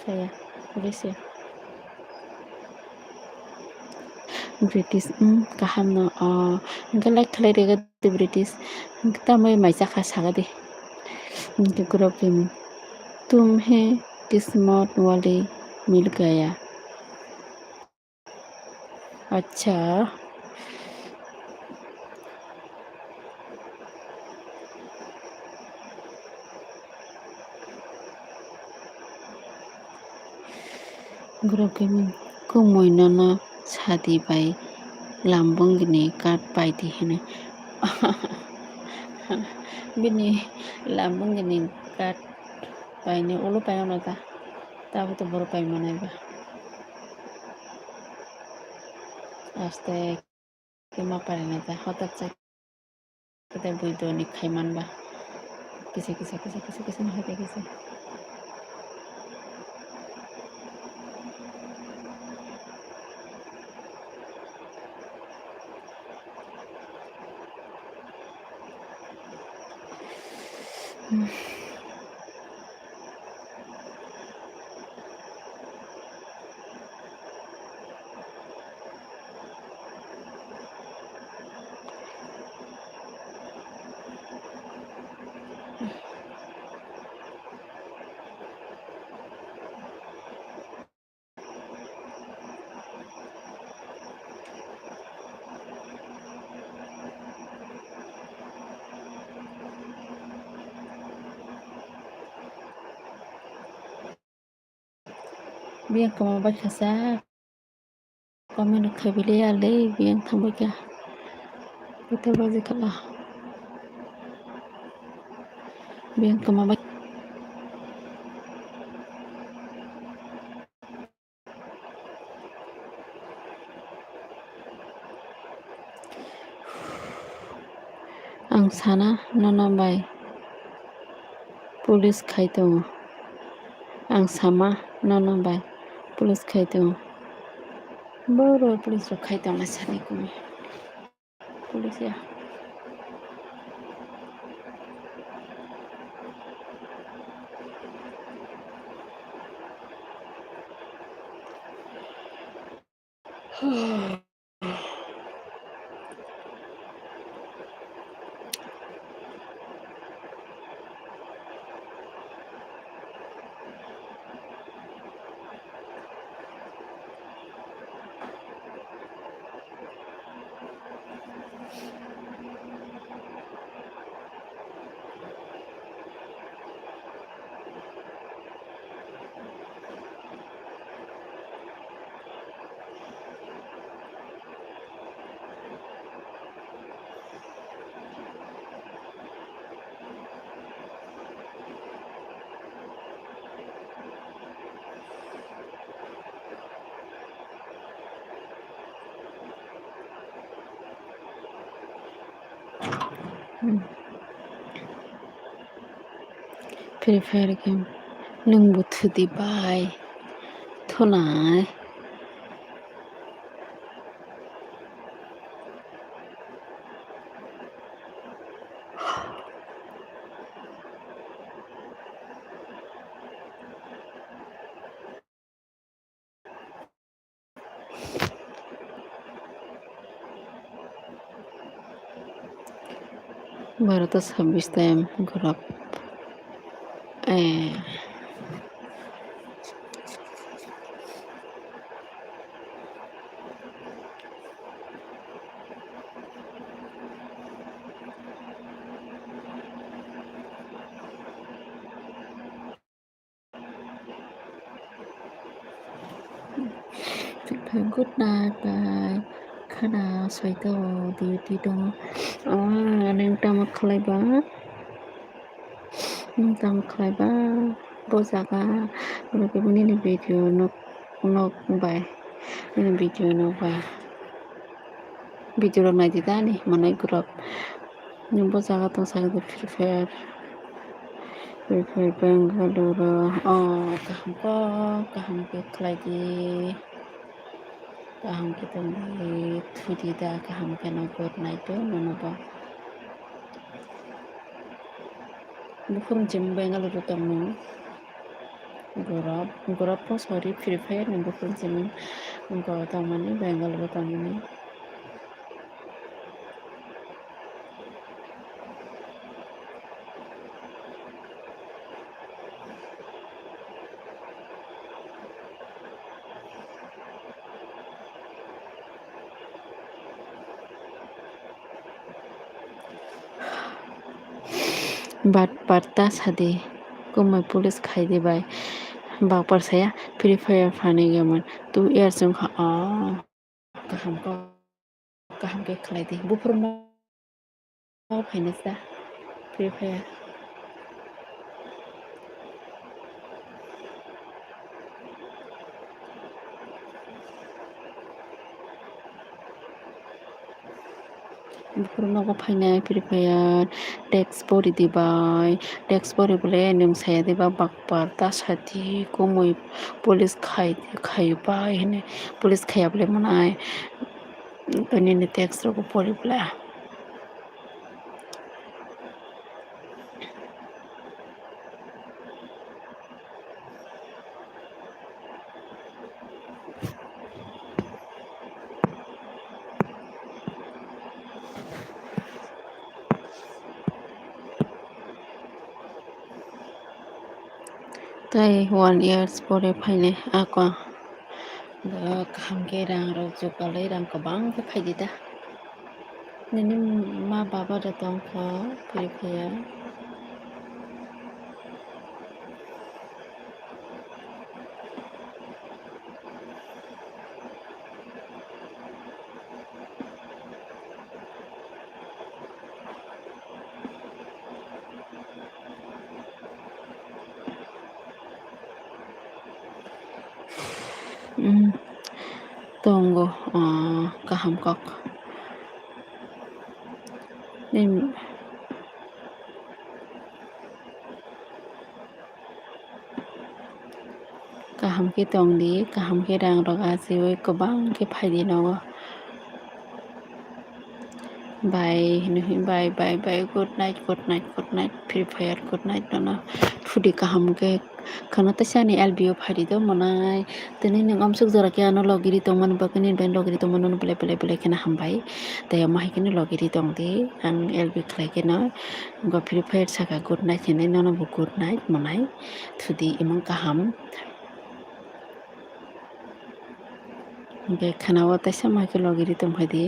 Kaya, police ya. British, hmm, kaham no, o, hwnkhe like khlai rega di British. Hwnkhe tamwi mai chakha saga di. Hwnkhe gurap khe mui, "Tumhe kismat wale mil gaya." Acha. Gurap khe mui, "Kumui nono sadi bai lambungni card pai di," hino. Bini lambungni card paini ulo pai mano ta. Tabo to boro pai manai ba. Aste khe ma parinai ta, hotak chak khe bui doni khai man ba. Kisa, kisa, kisa, kisa, kisa no hai ta kisa. Biyang kwma bai kha sa. Comment rok khai bili ya le, biyang thang bai kha. Kotor baji khala. Biyang kwma bai. Ang sana nono bai police khai tongo. Ang sama nono bai police khai tongo. Boro police rok khai tongna sani kumi. Police ya. Hmm. Free Fire game. Nwngbo thudi bai. Thunai. Baro ta sabbish time gorok. Eh. Good night, bye. Khana soito duty tongo. Oh, nang tamo khlaiba? Nang tamo khlaiba? Bo jaga, nini video nok, nok bai. Nini video nok bai. Video rok naidi da ani manai gurok. Nini bo jaga tong sakhe Free Fire. Free Fire Bangalore. Oh, kaham kok, kaham khe khlai di. Kaham khe tong di, thudi da, kaham khe no good night do, nono bo. Buphuru chini Bangalore tongmung. Gorop, gorop po sorry, Free Fire ni buphuru chini. Gorop tongmani, Bangalore tongmani. Bat parta sadi, kumui police khaidi bai. Bakpar saya Free Fire phani gaman two years wngkha. Oh, kaham kok, kaham khe khlai di. Buphuru no phainai sa Free Fire. Buphuru nogo phainai Free Fire, text pori di bai, text pori bole nwng saya di ba bakpar ta sadi kumui police khai, khai bai hwnwi police khaiya bole mwnai. Nini text rok pori bole. Tei one years pore phainai ako. Bo kaham khe rang rok jugalwi rang kwbang khe phaidi da. Nini ma baba da tongkha phiri phaiya. Tongo, ah, kaham kok. Kaham khe tong di, kaham khe rang rok achiwi kwbang khe phai di nogo. Bye hwnwi, bye, bye, bye, good night, good night, good night, Free Fire, good night nono. Thudi kaham khe khwna teisa ani L B o phai di do mwnai. Tini nwng amsuk jora khe ano logiri tongmani bagwi nini bai logiri tongmani belai belai belai kheno hambai. Tei omo hai kheno logiri tong di, ang L B khlai kheno. Go Free Fire saka good night hinwi nono bo good night mwnai. Thudi imang kaham. Hwnkhe khwnao teisa ma khe logiri tongphai di.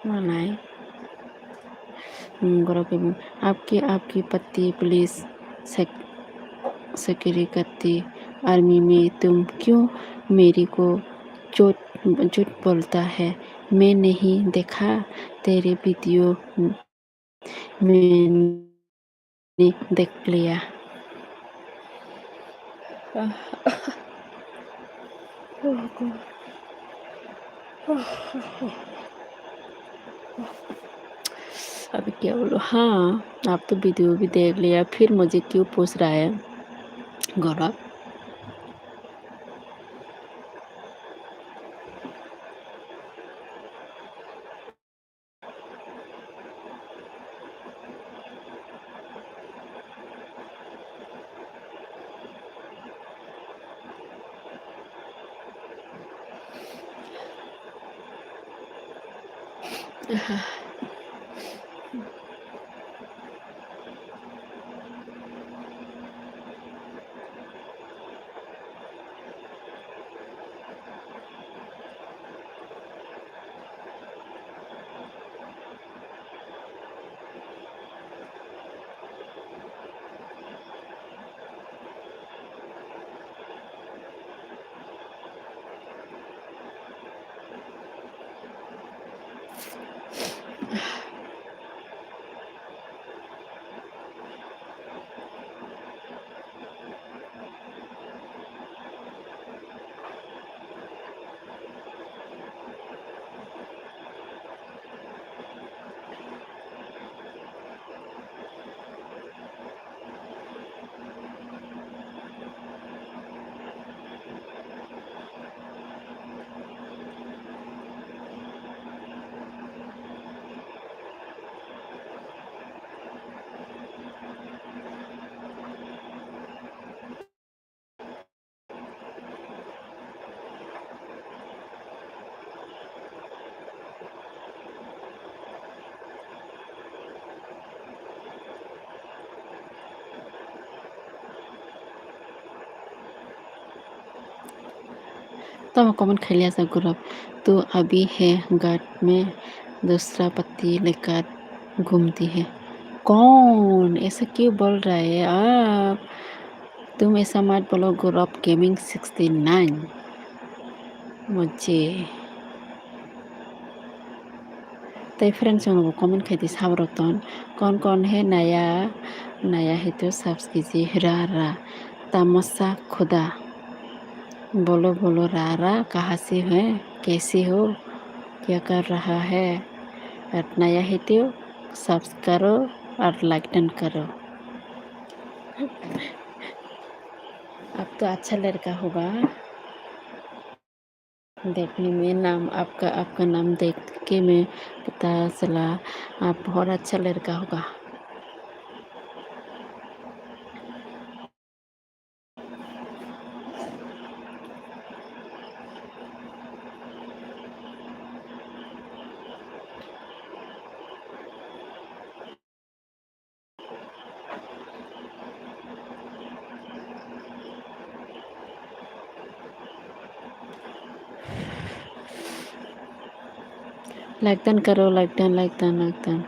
Mwnai. Hmm, borok khe bo, "Aapki, aapki patti, please, sek-, sekiri katti, army mein tum kyun meri ko jhut, jhut bolta hai? Main nahi dekha tere video." Maine dekh liya. अभी क्या बोलूँ? हाँ, आप तो वीडियो भी देख लिया, फिर मुझे क्यों पूछ रहा है गौरव? Tamo comment khai liya sa gurap. Tu abhi hai ghat mein dusra pati lekar ghumti hai. Kaun? Aisa kyun bol raha hai aap? Tum aisa mat bolo gurap gaming sixty nine. Mujhe. Tai friends chwng rok comment khai di sabo rok ton. Kaun kaun hai naya, naya hai to subscribe ra ra. Tamasha khuda. Bolo bolo ra ra, kaha se hai, kaise ho, kya kar raha hai? Aur naya hai to subscribe karo aur like done karo. Ab to acha ladka hoga. देखने में नाम आपका, आपका नाम देख के मैं पता चला, आप बहुत अच्छा लड़का होगा। Like done karo, like done, like done, like done.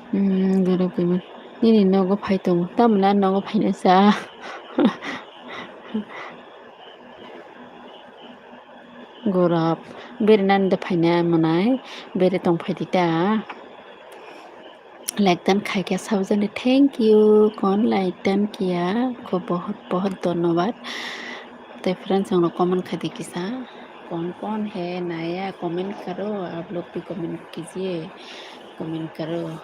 Hmm, goro kaiman. Nini nogo phai tongo. Tamoni ani nogo phainai sa. Gorap. Bere nani da phainai manai. Bere tong phai di ta. Like done khai kya sabjani, thank you. Kon like done kiya, ko bahut bahut dhanyabad. Te friends, ang comment khai di kisa. कौन कौन है नया, comment करो, आप लोग भी comment कीजिए, comment करो।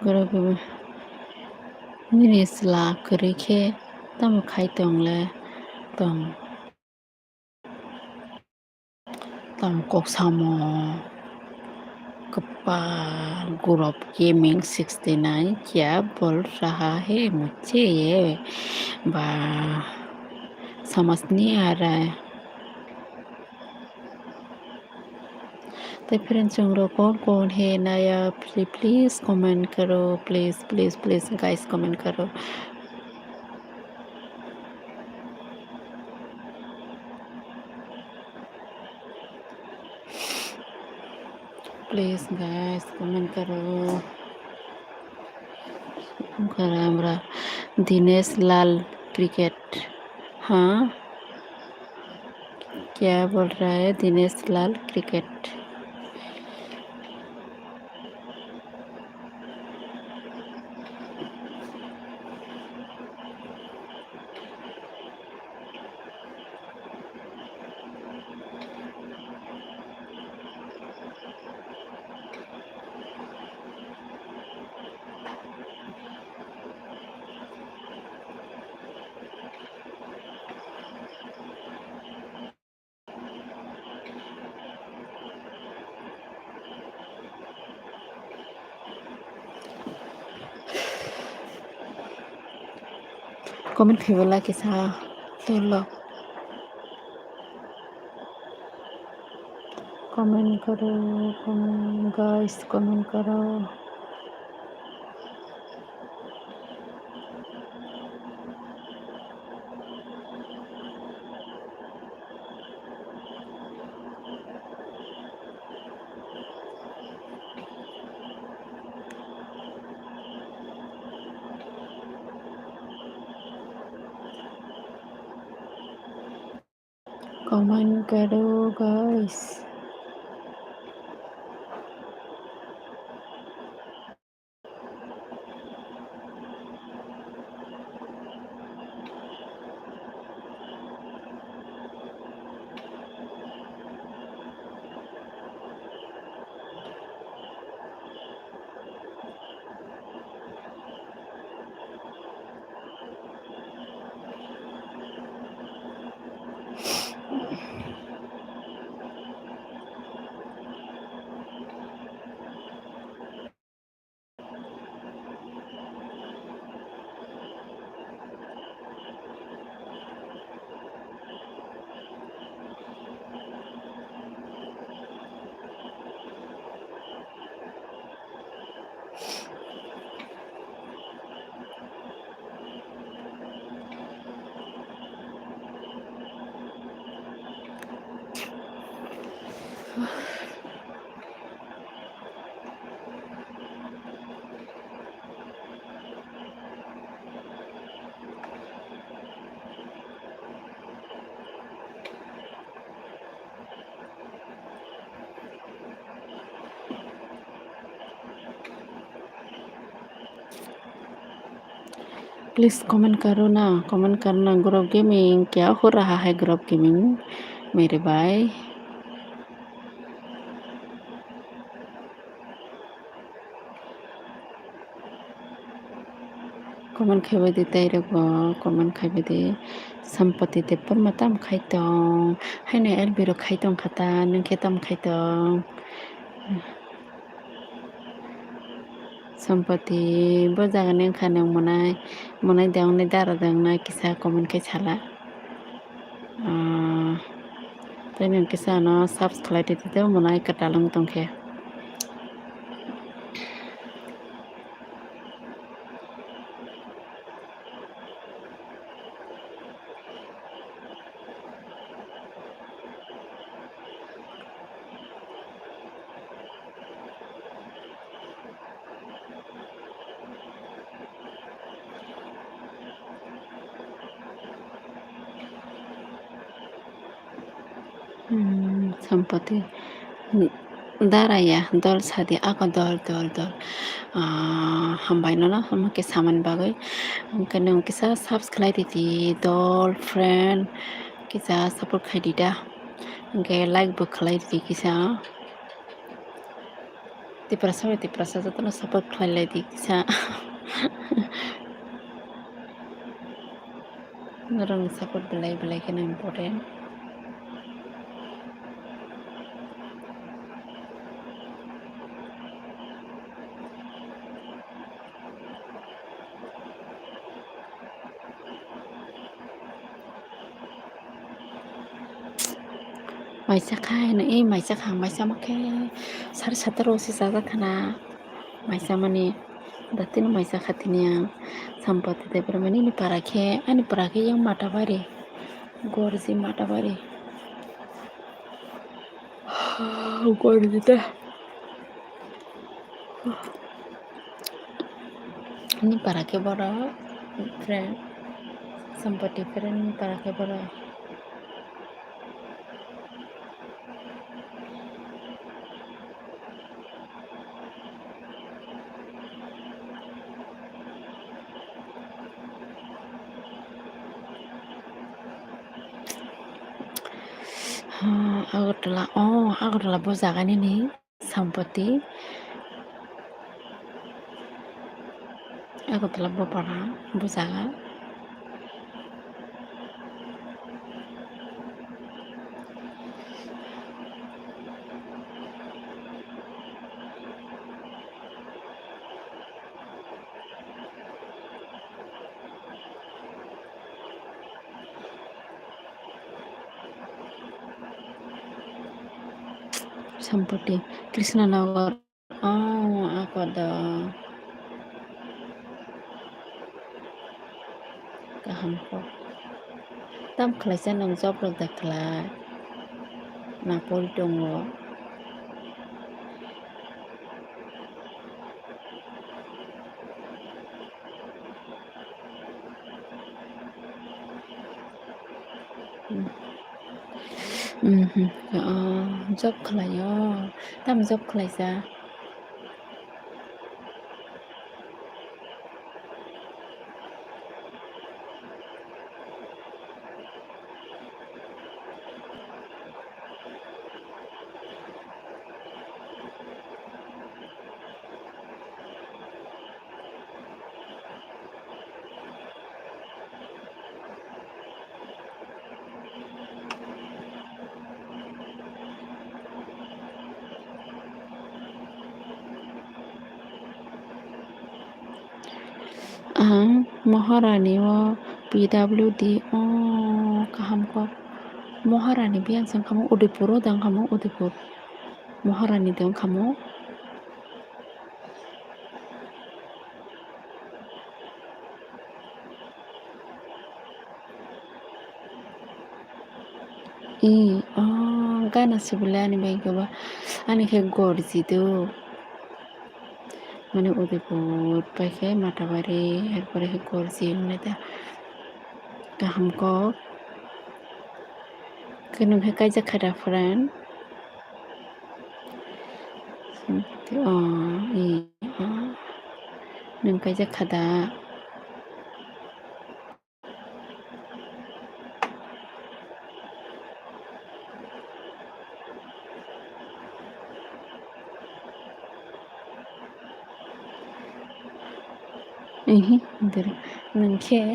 Goro goro. Nini chwla kwrwi khe tamo khai tong le tong? Tamo kok samo kwpal Gurap Gaming sixty nine kya bol raha hai mujhe ye ba samajh nahi aa raha hai. Te friends, chwng rok kon kon hai naya, please, please comment karo, please, please, please guys, comment karo. Please guys, comment karo. Kara amra Dinesh Lal cricket, ha? क्या बोल रहा है दिनेश Lal cricket? Comment khaibala kisa tolo. Comment karo, comment, guys, comment karo. Comment karo, guys. Please comment karo na, comment karo na, Group Gaming, kya ho raha hai Group Gaming, mere bhai? Comment khaibai di, tai rok bo comment khaibai di. Sampati Debbarma tam khai tong? Haino L B rok khai tong kha ta, nwng khe tam khai tong? Sampati, bo jaga ni wngkha nwng monai, monai de wngnai, dara de wngnai, kisa comment khai sala. Ah, tei nwng kisa ano subscribe twi twi monai kwtal wng tong khe. Hmm, Sampati. Daraya dol sadi ako dol, dol, dol. Ah, hambai nono, omo khe samani bagwi. Hwnkhe nwng kisa subscribe ridi dol, friend. Kisa support khai di da. Hwnkhe like bo khlai ridi kisa. Tiprasa bai Tiprasa jotono support khlai lai di kisa. Norokni support belai belai kheno important. Maisa kha hino, e maisa kha, maisa ma khe sari sataro se chajak khana. Maisa mani datino maisa kha tini ang. Sampati Debbarma nini para khe, ani para khe yang Matabari. Gorji Matabari. Gorji ta. Ni para khe borok friend, Sampati friend ni para khe borok. Agartala, oh, Agartala bo jaga nini. Sampati. Agartala bopara bo jaga. Sampati, Krishnanagar. Oh, ako do. Kaham kok. Tam khlaisa nwng job rok da khlai. Na pori tongo. Mhm. Oh, job khlaio. Tam job khlaisa? Ang Maharani o P W D o kaham kok. Maharani biyang song kamo Udaipur o dang kamo Udaipur. Maharani dang kamo. I, oh, gana sibole ani bai kebo ani khe gorji do. Mane Udaipur pai khe Mathabari, er pore khe gorji wngmani da. Kaham kok. Khe nwng khe kaijak kha da friend? Oh, i, oh. Nwng kaijak kha da? Ihi, dere, nwng khe.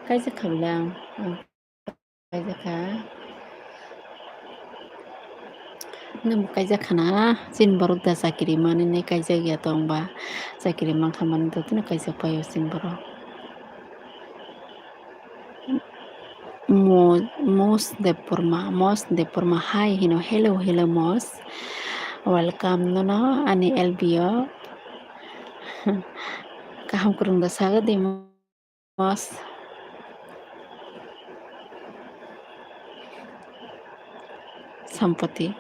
Kaisa khamle ang. Kaijak kha. Nwng bo kaijak khana, chini borok da chakiri manwi nai kaijak ya tong ba, chakiri mankha manwi totino kaijak paio chini borok. Mo-, Mos Debbarma, Mos Debbarma, hi hino, hello, hello, Mos. Welcome nono ani L B o. Kaham kwrwng da sago de. Mos. Sampati.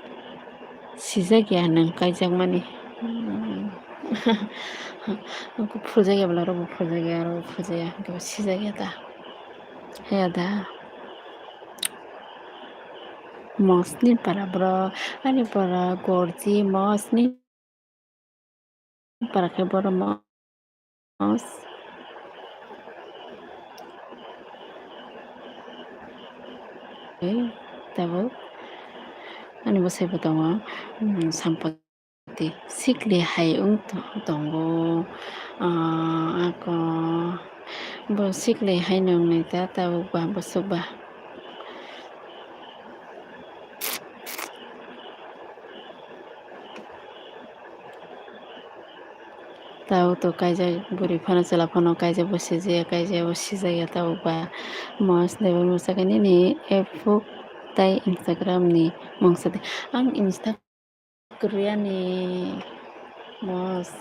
Sijak ya nwng kaijak mani. Phurjak ya bwla rok bo phurjak ya, aro phurjak ya, hwnkhe bo sijak ya da. He da. Mos ni para bro, ani para gorji Mos ni. Para khe borok Mos. Eh, tabuk ani bwsai bo tongo, hmm, Sampati sikli hai wng to-, tongo. Ah, ako bo sikli hai nwngnai ta tabuk ba bwswk ba. Tabuk to kaijak bwrwi phano chwla phano kaijak bo sijaya, kaijak bo sijaya tabuk ba. Mos de bo mwsakhe nini Facebook tai Instagram ni mungsa de. Ang Insta kwrwi ani Mos.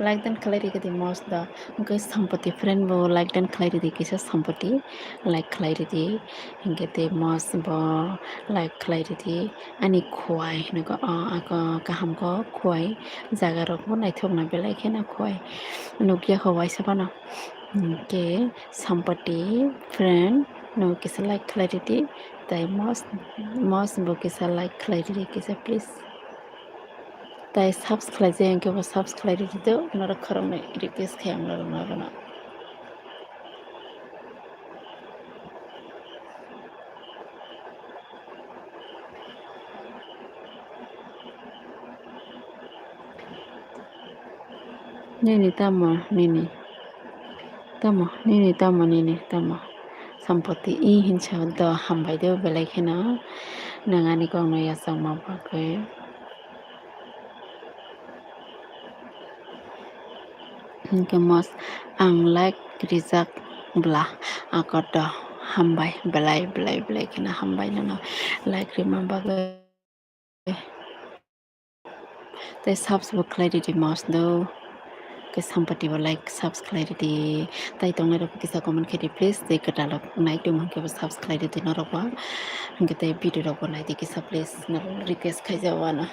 Like dan khlai rikha di Mos da. Hwnkhe Sampati friend bo like dan khlai ridi kisa Sampati. Like khlai ridi. Hwnkhe tei Mos bo like khlai ridi. Ani khowai hinwi khe, o, ako kaham khe khowai jaga rok bo naithok na belai kheno khowai nukya khe waisa phano. Hwnkhe Sampati friend no kisa like khlai ridi. Tai Mos, Mos bo kisa like khlai ridi kisa please. Tai subscribe jaya hwnkhe bo subscribe ridi do, norok khoroknwi request khe ang norokno abono. Nini tamo, nini. Tamo, nini tamo, nini tamo. Sampati i hinsa do hambai do belai kheno. Nang ani kokno yachakma bagwi. Hinkhe mos ang like rijak bla akoto hambai belai belai belai kheno hambai nono like rima bagwi. Tei subs bo khlai ridi mos do. Ke Sampati bo like subs khlai ridi. Tai tongnai rok kisa comment khe di please. Tei kwtal rok nai tong hwnkhe bo subs khlai ridi norok bo. Hwnkhe tei video rok bo nai di kisa please. Norok request khai jao ano.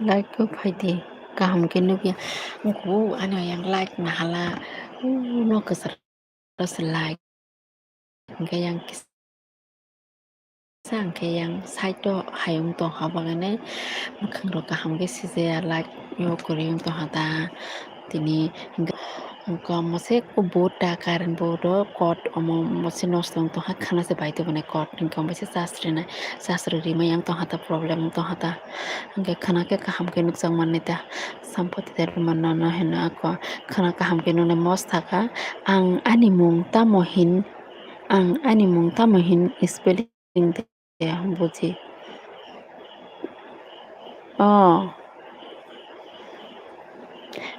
Like ko phaidi, kaham khe nukya. Wngkuk, ano yang like nahala. Uno kwcharo se like. Hwnkhe yang kisa hwnkhe yang side o hayung tongkha bagwi mwkhang rok kaham khe sijaya like yo kwrwi wng tongkha ta. Tini hwnkhe omo se board ta current board o cord omo se nosto wng tongkha khana se bai tongmani cord hwnkhe omo se charge rwnai charge rwrwi ma yang tongkha ta problem wng tongkha ta hwnkhe khana khe kaham khe nukjakmani ta Sampati Debbarma nono hino ako khana kaham khe nuknai mos thaka ang ani mung tamo hin ang ani mung tamo hin spelling de buji. Oh.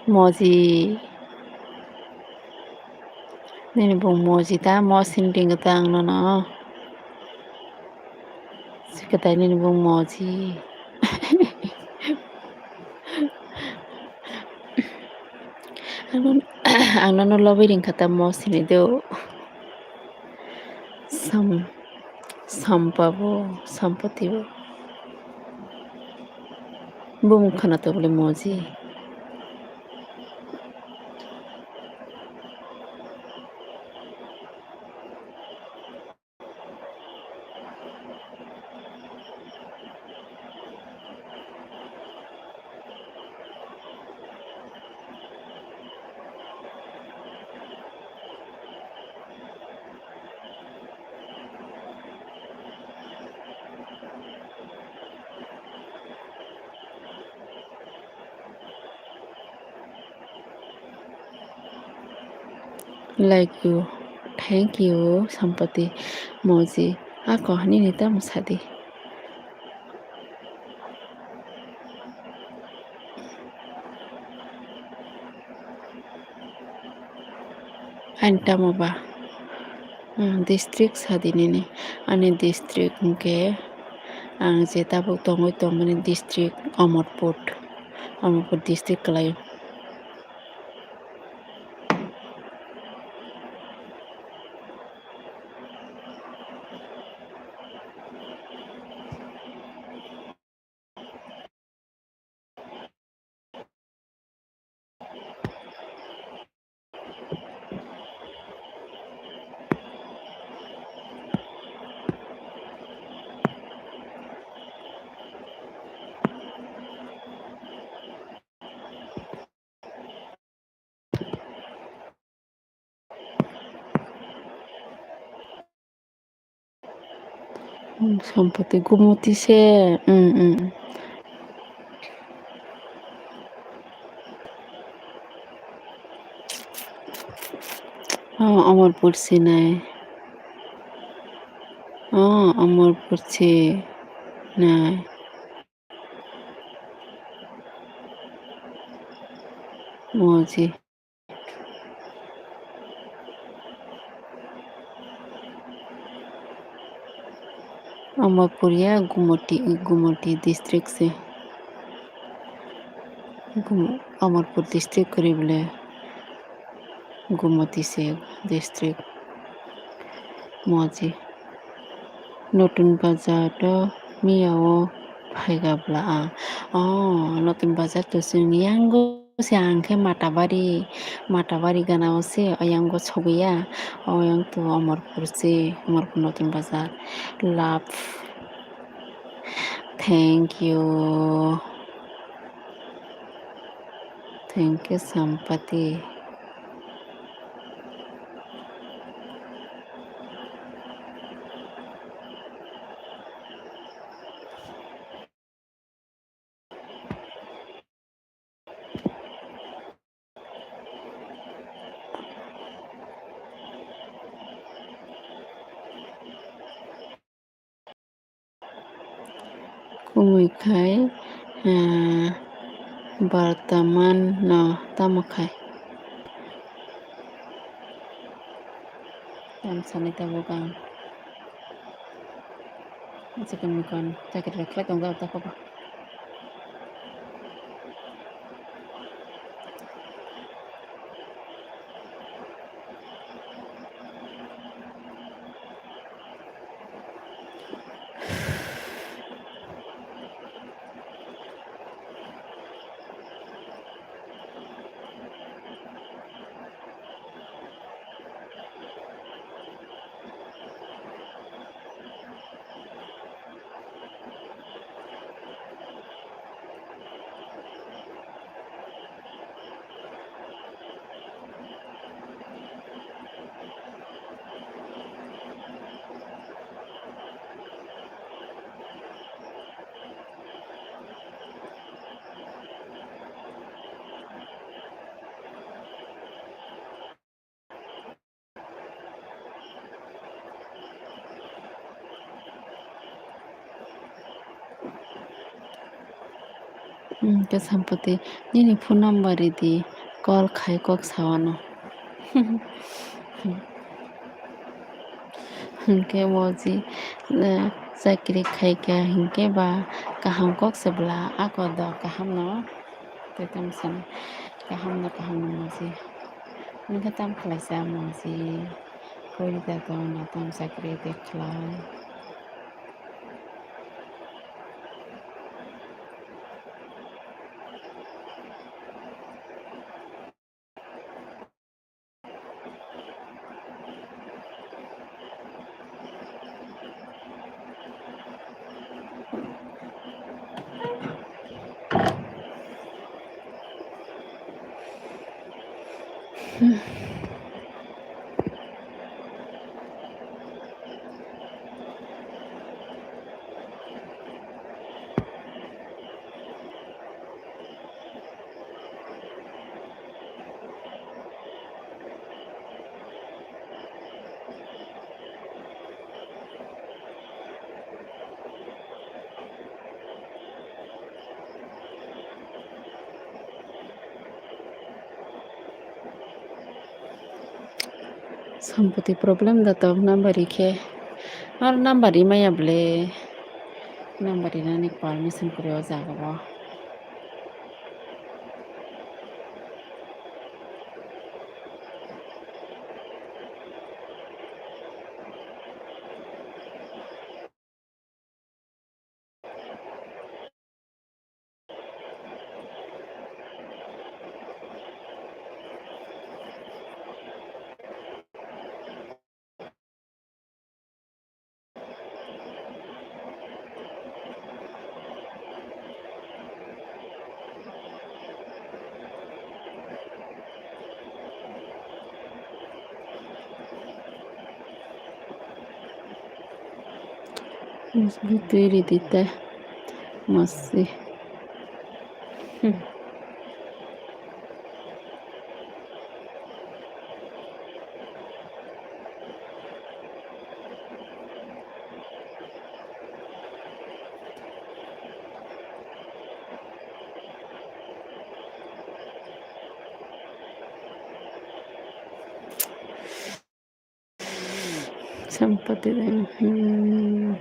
Moji. Nini bung moji ta, mo sinding ta ang nono. Sikatai nini bung moji. Ang nono lobby ring kata mo sini do. Sam. Sampa bo, Sampati bo. Bumung khana to bole moji. Like you, thank you, Sampati Moji. Ako nini tamo sadi. Ani tamo ba, hmm, district sadi nini. Ani district hwnkhe ang je tabuk tongwi tongmani district Amarpur, Amarpur district kwlaio. Hmm, Sampati Gumoti se. Hmm, hmm. Oh, Amarpur se nai. Oh, Amarpur se nai. Moji. Amarpur ya Gumoti, Gumoti district se. Gum-, Amarpur district kwrwi bole Gumoti se district. Moji. Notun Bazar to miya o phaiga bla ang. Oh, Notun Bazar to chwng yango se ang khe Matabari, Matabari gana o se oyango sogwi ya. Oyang to Amarpur se, Amarpur Notun Bazar. Love. Thank you. Thank you, Sampati. Mui khai, ah, bartaman no tamo khai. Tam sanai tabuk ang. Chikon mikon chakri rok khlai tongjak o takhuk o. Hmm, khe Sampati, nini phone number ridi, call khai kok sawano. Hinkhe moji, eh, chakri khaikha hinkhe ba kaham kok se bwla, ako do kaham no. Tei tamo sani kaham no kaham no moji. Hinkhe tamo khlaisa moji. Koi da to na tamo chakri de khlai. Sampati problem da tok number rikhe. Ar number rimaya ble. Number rinani permission kwrwi o jaga o. Mosbi twi ridi tei mosbi. Hmm. Sampati, hmm.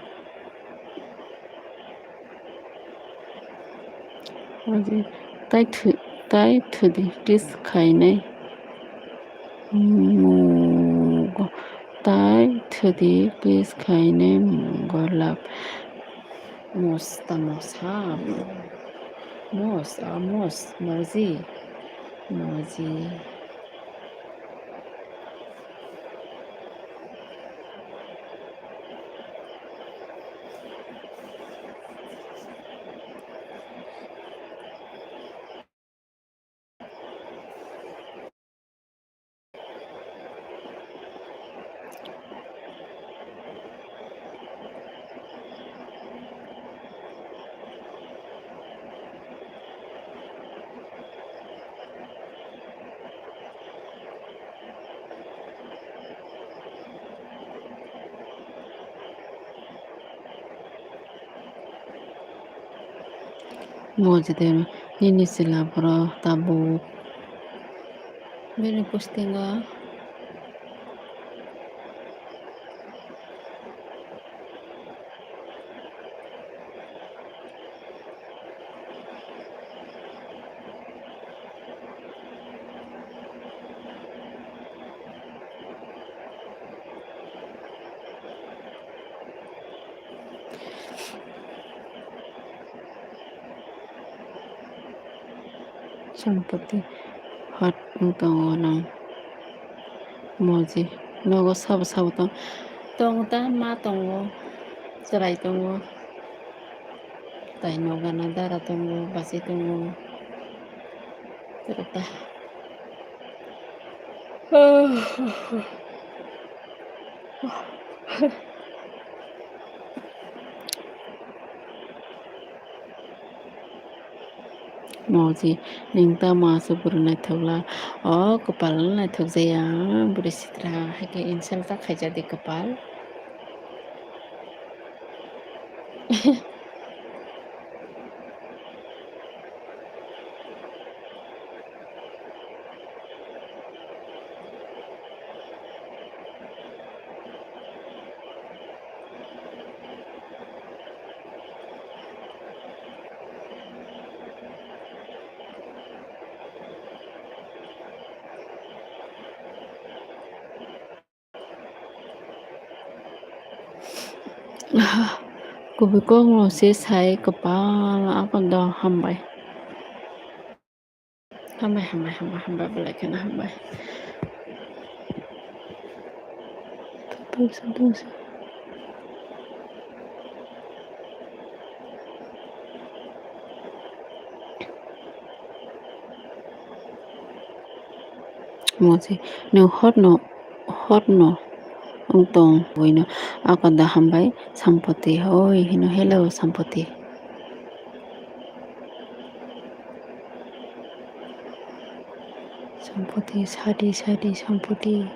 Odi, tai thu-, tai thudi, please khainai. Mugo, tai thudi, please khainai mugo love. Mos ta mos ha. Mos, a mos, moji. Moji. Mojide nini chwla borok tabuk bini kustingo. Sampati hot wng tongo nwng. Moji nogo sabo sabo tong, tong ta ma tongo, chwrai tongo, tai noga na dara tongo, bachai tongo. Chwrai ta. Moji, nwng tamo aswk bwrwi naithok la? O kwpal naithok jaya, bwrwi sitra, haikhe insult ta khaijadi kwpal. Kubui kokno se sai kwpal abono hambai. Hambai, hambai, hambai, hambai, belai kheno hambai. Moji, nwng hotno, hotno wng tong buino, ako da hambai Sampoti, hoi hino, hello Sampoti. Sampoti, sadi, sadi, Sampoti.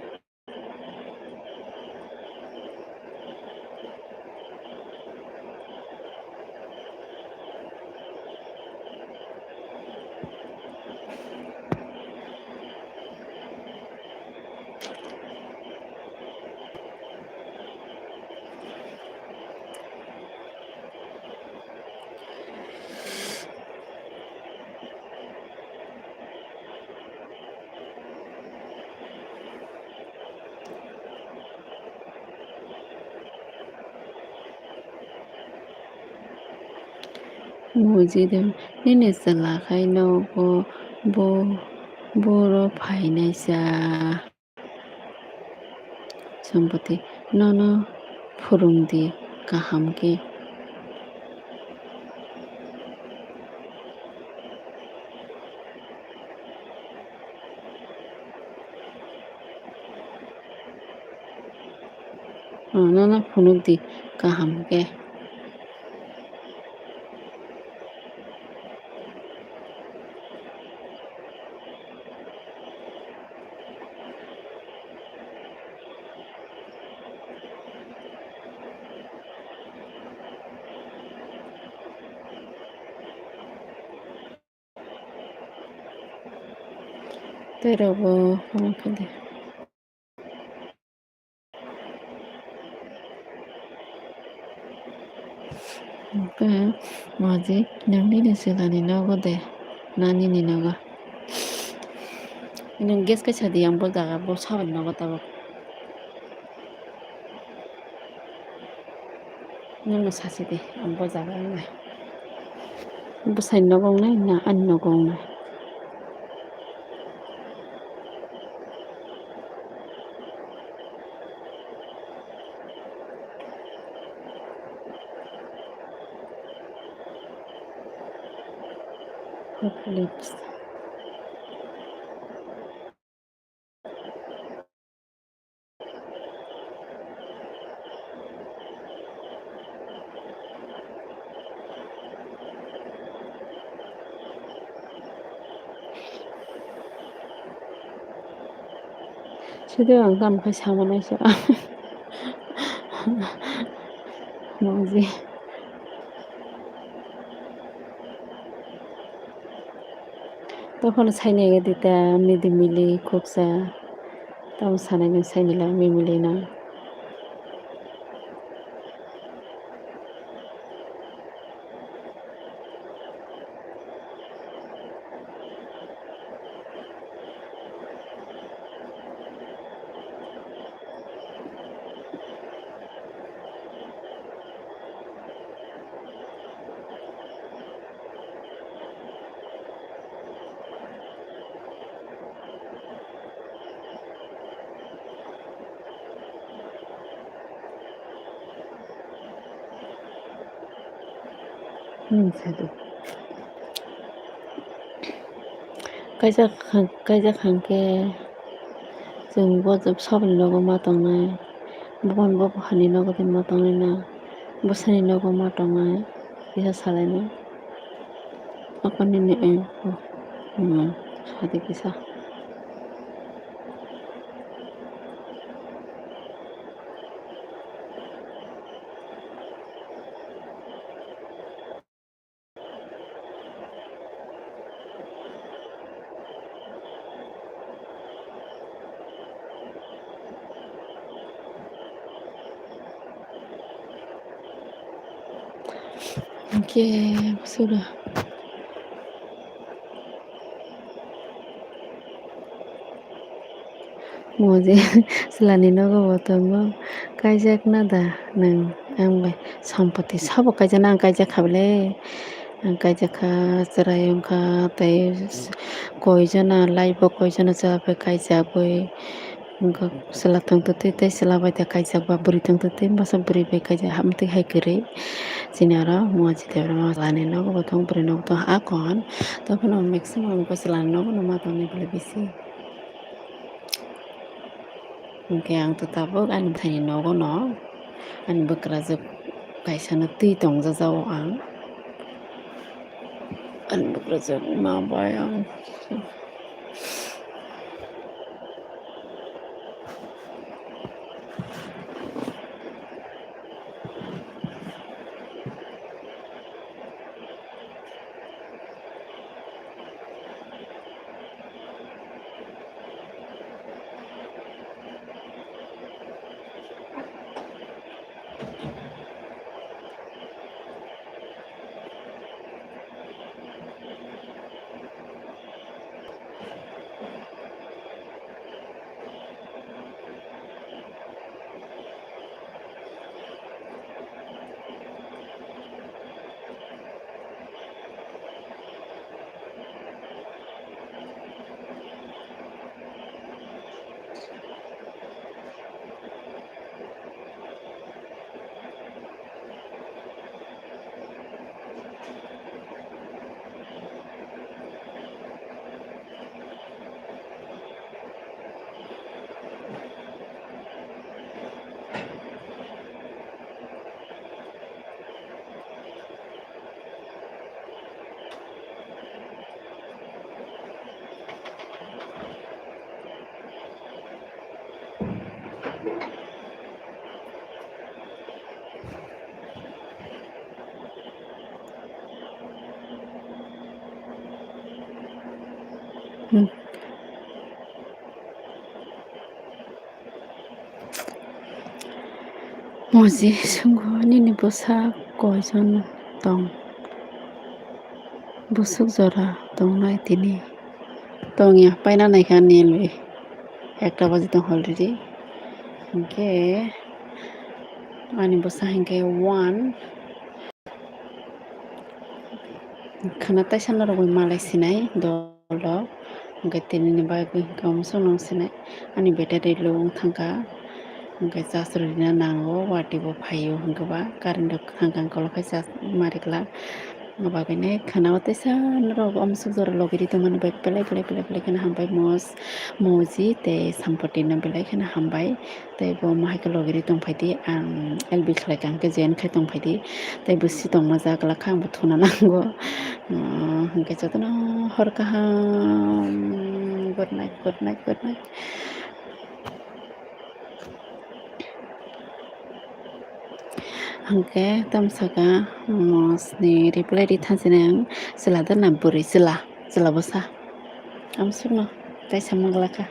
Mojid, nini chwla khai nogo bo, boro phainaisa. Sampati, nono phwrwng di kaham khe. Nono phunuk di kaham khe. Tei rok bo phone khe de. Hwnkhe Moji, nwng nini chwlani nogo de, na nini nogo? Nwng guess khe sadi, ang bo jaga bo saboni nogo tabuk. Nwngno sasi di, ang bo jaga wngnai. Bwsai nogo wngnai na ani nogo wngnai? Hot lips. Sidi ang tamo khe sama naisa. Moji. Tophano saini age dita midi mili khuksa. Tamo sanai nang saini la mimili nang. Hmm, sadi. Kaijak, kaijak hangke chwng bo soboni nogo ma tongnai, bo bo hani nogo ma tongnai na, bwsani nogo ma tongnai, kisa salainai. Akonini, eh, oh, hmm, sadi kisa. Hingke sura. Moji chwlani nogo bo tongo, kaijak na da nwng? Ang bai sampati sabo kaijak na, ang kaijak kha bele, ang kaijak kha, chwrai wng kha, tei koijona live bo koijona chwla bai kaijagwi. Wngkha chwla tongtwtwi tei chwla bai tei kaijak ba bwrwi tongtwtwi masa bwrwi bai kaijak hamtwi hai kwrwi. Chini oro Moji Debbarma chwlani nogo bo tongo, bwrwi nogo tongo, akon. Tophano maximum wngkha chwlani nogo no ma tongnai bwlai bisi. Hingke ang to tabuk ani bwthaini nogo no ani bwkrajwk kaisa no twi tongjajago ang. Ani bwkrajwk ma bai ang. Hmm. Moji sungo nini bwsa koijon tong? Bwswk jora tongnai tini? Tongya, paina naikha nini ekta baji tong already. Hinkhe ani bwsa hinkhe one. Khana taisa norogwi malai sinai dol rok, hinkhe tinini bagwi hinkhe omo chwngno sinai ani battery low wng thangkha, hinkhe charge rwna nango, watwi bo phaio hinkhe ba current rok thangkha, hinkhe ulo khe charge ma rwkla. Abagwino khana o teisa norok omo suk jora logi ri tongmani bai belai belai belai belai kheno hambai mos-, moji tei sampati no belai kheno hambai. Tei bo omo hai khe logi ri tongphai di, ang L B khlai kha hwnkhe join khai tongphai di. Tei bo si tongma jak glak kha, ang bo thuna nango. Hwnkhe jotono hor kaham, good night, good night, good night. Hwnkhe tamo saka, um, sni reply ri thansinai ang, chwla da na bwrwi? Chwla, chwla bwsa. Tamsukno tei samung glakha.